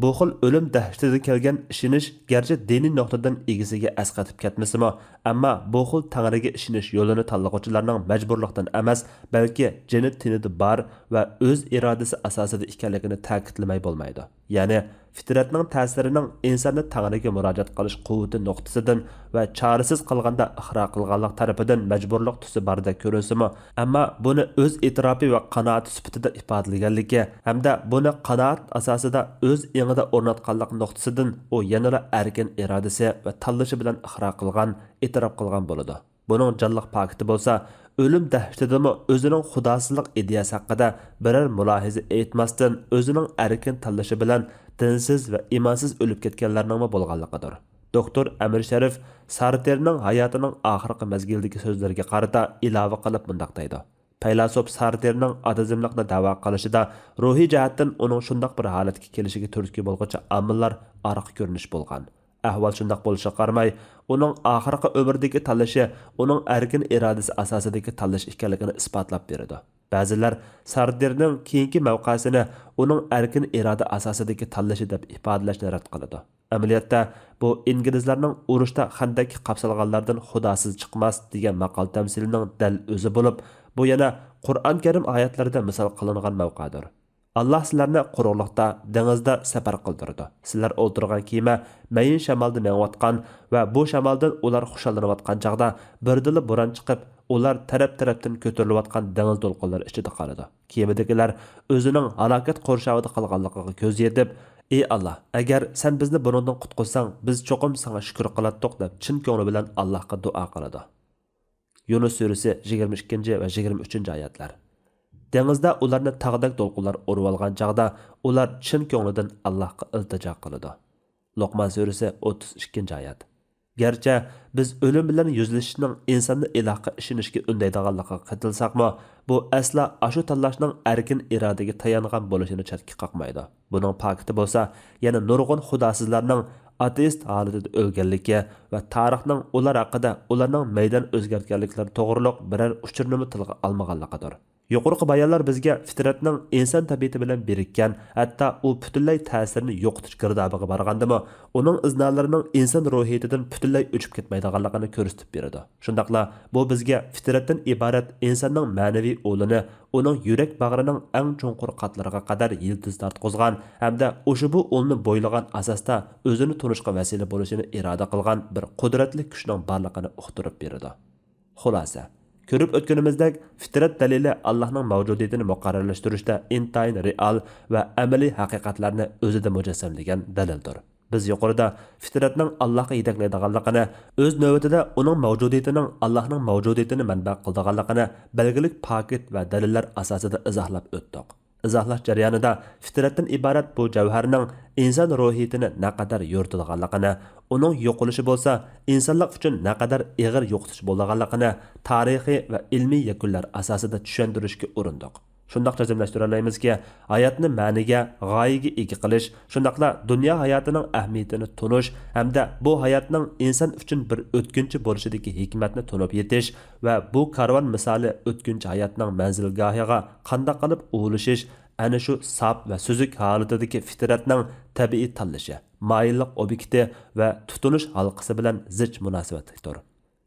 بۇ خىل ئۆلۈم دەھشىتىدىن كەلگەن ئىشىنىش گەرچە دىنىي نۇقتىدىن ئىگىسىگە ئەسقېتىپ كەتمىسىمۇ، ئەمما بۇ خىل تەڭرىگە ئىشىنىش يولىنى تاللىغۇچىلارنىڭ مەجبۇرلۇقتىن ئەمەس، بەلكى جېنى تېنىدە بار ۋە ئۆز ئىرادىسى ئاساسىدا ئىكەنلىكىنى تەكىتلىمەي بولمايدۇ. يەنى، فىترەتنىڭ تەسىرىنىڭ ئىنساننى تەڭرىگە مۇراجىئەت قىلىش قۇۋۋىتى نۇقتىسىدىن ۋە چارىسىز قالغاندا ئىقرار قىلغانلىق تەرىپىدىن مەجبۇرلۇق تۈسى باردەك كۆرۈنسىمۇ، ئەمما بۇنى ئۆز ئېتىراپى ۋە قانائىتى سۈپىتىدە ئىپادىلىگەنلىكى ھەمدە بۇنى قانائەت ئاساسىدا ئۆز ئېڭىدا ئورناتقانلىق نۇقتىسىدىن ئۇ يەنىلا ئەركىن ئىرادىسى ۋە تاللىشى بىلەن ئىقرار قىلغان، ئېتىراپ قىلغان بولىدۇ. بۇنىڭ جانلىق پاكىتى بولسا، ئۆلۈم دەھشىتىدىمۇ ئۆزىنىڭ خۇداسىزلىق ئىدىيەسى ھەققىدە بىرەر مۇلاھىزە ئېيتماستىن، ئۆزىنىڭ ئەركىن تاللىشى بىلەن دىنسىز ۋە ئىمانسىز ئۆلۈپ كەتكەنلەرنىڭمۇ بولغانلىقىدۇر. دوكتور ئەمىر شەرىف سارتېرنىڭ ھاياتىنىڭ ئاخىرقى مەزگىلىدىكى سۆزلىرىگە قارىتا ئىلاۋە قىلىپ مۇنداق دەيدۇ: پەيلاسوپ سارتېرنىڭ ئاتېئىزملىقنى دەۋا قىلىشىدا روھىي جەھەتتىن ئۇنىڭ شۇنداق بىر ھالەتكە كېلىشىگە تۈرتكە بولغۇچى ئامىللار ئارقا كۆرۈنۈش بولغان. ئەھۋال شۇنداق بولۇشىغا قارىماي، ئۇنىڭ ئاخىرقى ئۆمرىدىكى تاللىشى ئۇنىڭ ئەركىن ئىرادىسى ئاساسىدىكى تاللىشى ئىكەنلىكىنى ئىسپاتلاپ بېرىدۇ. بەزىلەر سارتېرنىڭ كېيىنكى مەۋقەسىنى ئۇنىڭ ئەركىن ئىرادە ئاساسىدىكى تاللىشى دەپ ئىپادىلەشنى رەت قىلىدۇ. ئەمەلىيەتتە، بۇ ئىنگلىزلارنىڭ ئۇرۇشتا خەندەككە قاپسالغانلاردىن خۇداسىز چىقماس دېگەن ماقال تەمسىلىنىڭ دەل ئۆزى بولۇپ، بۇ يەنە قۇرئان كەرىم ئايەتلىرىدە مىسال قىلىنغان مەۋقەدۇر. ئاللاھ سىلەرنى قۇرۇقلۇقتا، دېڭىزدا سەپەر قىلدۇرىدۇ. سىلەر ئولتۇرغان كېمە مەيىن شامالدا مېڭىۋاتقان ۋە بۇ شامالدىن ئۇلار خۇشاللىنىۋاتقان چاغدا بىردىنلا بوران چىقىپ، ئۇلار تەرەپ-تەرەپتىن كۆتۈرۈلۈۋاتقان دېڭىز دولقۇنلىرى ئىچىدە قالىدۇ. كېمىدىكىلەر ئۆزىنىڭ ھالاكەت قورشاۋىدا قالغانلىقىغا كۆز يېتىپ، ئى ئاللاھ، ئەگەر سەن بىزنى بۇنىڭدىن قۇتقۇزساڭ، بىز چوقۇم ساڭا شۈكۈر قىلاتتۇق دەپ چىن كۆڭلى بىلەن ئاللاھقا دۇئا قىلىدۇ. يۇنۇس سۈرىسى يىگىرمە ئىككىنچى ۋە يىگىرمە ئۈچىنچى ئايەتلەر. دېڭىزدا ئۇلارنى تاغدەك دولقۇنلار ئۇرۇۋالغان چاغدا ئۇلار چىن كۆڭلىدىن ئاللاھقا ئىلتىجا قىلىدۇ. لوقمان سۈرىسى ئوتتۇز ئىككىنچى ئايەت. گەرچە بىز ئۆلۈم بىلەن يۈزلىشىشنىڭ ئىنساننى ئىلاھقا ئىشىنىشكە ئۈندەيدىغانلىقىغا قېتىلساقمۇ، بۇ ئەسلا ئاشۇ تاللاشنىڭ ئەركىن ئىرادىگە تايانغان بولۇشىنى چەتكە قاقمايدۇ. بۇنىڭ پاكىتى بولسا، يەنە نۇرغۇن خۇداسىزلارنىڭ ئاتېئىست ھالىتىدە ئۆلگەنلىكى ۋە تارىخنىڭ ئۇلار ھەققىدە ئۇلارنىڭ مەيدان ئۆزگەرتكەنلىكلىرى توغرۇلۇق بىرەر ئۇچۇرنىمۇ تىلغا ئالمىغانلىقىدۇر. يۇقىرىقى بايانلار بىزگە فىترەتنىڭ ئىنسان تەبىئىتى بىلەن بىرىككەن، ھەتتا ئۇ پۈتۈنلەي تەسىرىنى يوقىتىش گىردابىغا بارغاندىمۇ، ئۇنىڭ ئىزنالىرىنىڭ ئىنسان روھىيىتىدىن پۈتۈنلەي ئۆچۈپ كەتمەيدىغانلىقىنى كۆرسىتىپ بېرىدۇ. شۇنداقلا بۇ بىزگە فىترەتتىن ئىبارەت ئىنساننىڭ مەنىۋى ئۇلىنى ئۇنىڭ يۈرەك باغرىنىڭ ئەڭ چوڭقۇر قاتلىرىغا قەدەر يىلتىز تارتقۇزغان ھەمدە ئۇشبۇ ئۇلنى بويلىغان ئاساستا ئۆزىنى تونۇشقا ۋەسىلە بولۇشىنى ئىرادە قىلغان بىر قۇدرەتلىك كۈچنىڭ بارلىقىنى ئۇقتۇرۇپ بېرىدۇ. خۇلاسە، كۆرۈپ ئۆتكىنىمىزدەك، فىترەت دەلىلى ئاللاھنىڭ مەۋجۇدىيىتىنى مۇقەررەرلەشتۈرۈشتە ئىنتايىن رېئال ۋە ئەمەلىي ھەقىقەتلەرنى ئۆزىدە مۇجەسسەملىگەن دەلىلدۇر. بىز يۇقىرىدا فىترەتنىڭ ئاللاھقا يېتەكلەيدىغانلىقىنى، ئۆز نۆۋىتىدە ئۇنىڭ مەۋجۇدىيىتىنىڭ ئاللاھنىڭ مەۋجۇدىيىتىنى مەنبە قىلىدىغانلىقىنى بەلگىلىك پاكىت ۋە دەلىللەر ئاساسىدا ئىزاھلاپ ئۆتتۇق. ئىزاھلاش جەريانىدا فىترەتتىن ئىبارەت بۇ جەۋھەرنىڭ ئىنسان روھىيىتىنى نەقەدەر يورۇتىدىغانلىقىنى، ئۇنىڭ يوقىلىشى بولسا ئىنسانلىق ئۈچۈن نەقەدەر ئېغىر يوقىتىش بولىدىغانلىقىنى تارىخىي ۋە ئىلمىي يەكۈنلەر ئاساسىدا چۈشەندۈرۈشكە ئۇرۇندۇق. شۇنداق جەزملەشتۈرەلەيمىزكى، ھاياتنى مەنىگە، غايىگە ئىگە قىلىش، شۇنداقلا دۇنيا ھاياتىنىڭ ئەھمىيىتىنى تونۇش ھەمدە بۇ ھاياتنىڭ ئىنسان ئۈچۈن بىر ئۆتكۈنچى بولۇشىدىكى ھېكمەتنى تونۇپ يېتىش ۋە بۇ كارۋان مىسالى ئۆتكۈنچى ھاياتنىڭ مەنزىلگاھىغا قانداق قىلىپ ئۇلىشىش، ئەنە شۇ ساپ ۋە سۈزۈك ھالىتىدىكى فىترەتنىڭ تەبىئىي تاللىشى، مايىللىق ئوبيېكتى ۋە تۇتۇنۇش ھالقىسى بىلەن زىچ مۇناسىۋەتلىكتۇر.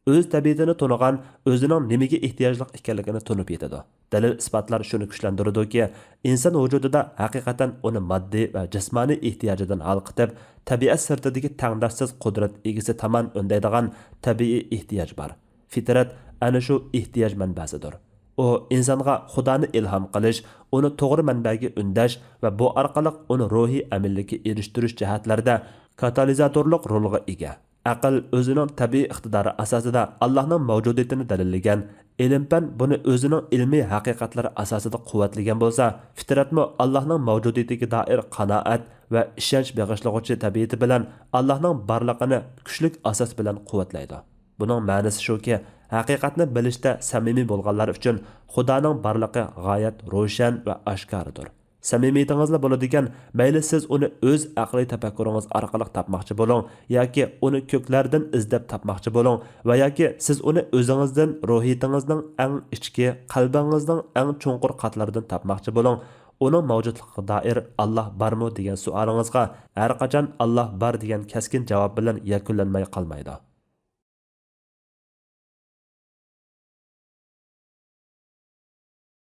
ئۆز تەبىئىتىنى تونۇغان ئۆزىنىڭ نېمىگە ئېھتىياجلىق ئىكەنلىكىنى تونۇپ يېتىدۇ. دەلىل-ئىسپاتلار شۇنى كۈچلەندۈرىدۇكى، ئىنسان ۋۇجۇدىدا ھەقىقەتەن ئۇنى ماددىي ۋە جىسمانىي ئېھتىياجىدىن ھالقىتىپ، تەبىئەت سىرتىدىكى تەڭداشسىز قۇدرەت ئىگىسى تامان ئۈندەيدىغان تەبىئىي ئېھتىياج بار. فىترەت ئەنە شۇ ئېھتىياج مەنبەسىدۇر. ئۇ ئىنسانغا خۇدانى ئىلھام قىلىش، ئۇنى توغرا مەنبەگە ئۈندەش ۋە بۇ ئارقىلىق ئۇنى روھىي ئەمىنلىككە ئېرىشتۈرۈش جەھەتلەردە كاتالىزاتورلۇق رولغا ئىگە. ئەقىل ئۆزىنىڭ تەبىئىي ئىقتىدارى ئاساسىدا ئاللاھنىڭ مەۋجۇدىيىتىنى دەلىللىگەن، ئىلىم-پەن بۇنى ئۆزىنىڭ ئىلمىي ھەقىقەتلىرى ئاساسىدا قۇۋۋەتلىگەن بولسا، فىترەتمۇ ئاللاھنىڭ مەۋجۇدىيىتىگە دائىر قانائەت ۋە ئىشەنچ بېغىشلىغۇچى تەبىئىتى بىلەن ئاللاھنىڭ بارلىقىنى كۈچلۈك ئاساس بىلەن قۇۋۋەتلەيدۇ. بۇنىڭ مەنىسى شۇكى، ھەقىقەتنى بىلىشتە سەمىمىي بولغانلار ئۈچۈن خۇدانىڭ بارلىقى غايەت روشەن ۋە ئاشكارىدۇر. سەمىمىيىتىڭىزلا بولىدىكەن، مەيلى سىز ئۇنى ئۆز ئەقلىي تەپەككۇرىڭىز ئارقىلىق تاپماقچى بولۇڭ ياكى ئۇنى كۆكلەردىن ئىزدەپ تاپماقچى بولۇڭ ۋە ياكى سىز ئۇنى ئۆزىڭىزدىن، روھىيىتىڭىزنىڭ ئەڭ ئىچكى، قەلبىڭىزنىڭ ئەڭ چوڭقۇر قاتلىرىدىن تاپماقچى بولۇڭ، ئۇنىڭ مەۋجۇتلۇقىغا دائىر «ئاللاھ بارمۇ؟» دېگەن سوئالىڭىزغا ھەرقاچان «ئاللاھ بار» دېگەن كەسكىن جاۋاب بىلەن يەكۈنلەنمەي قالمايدۇ.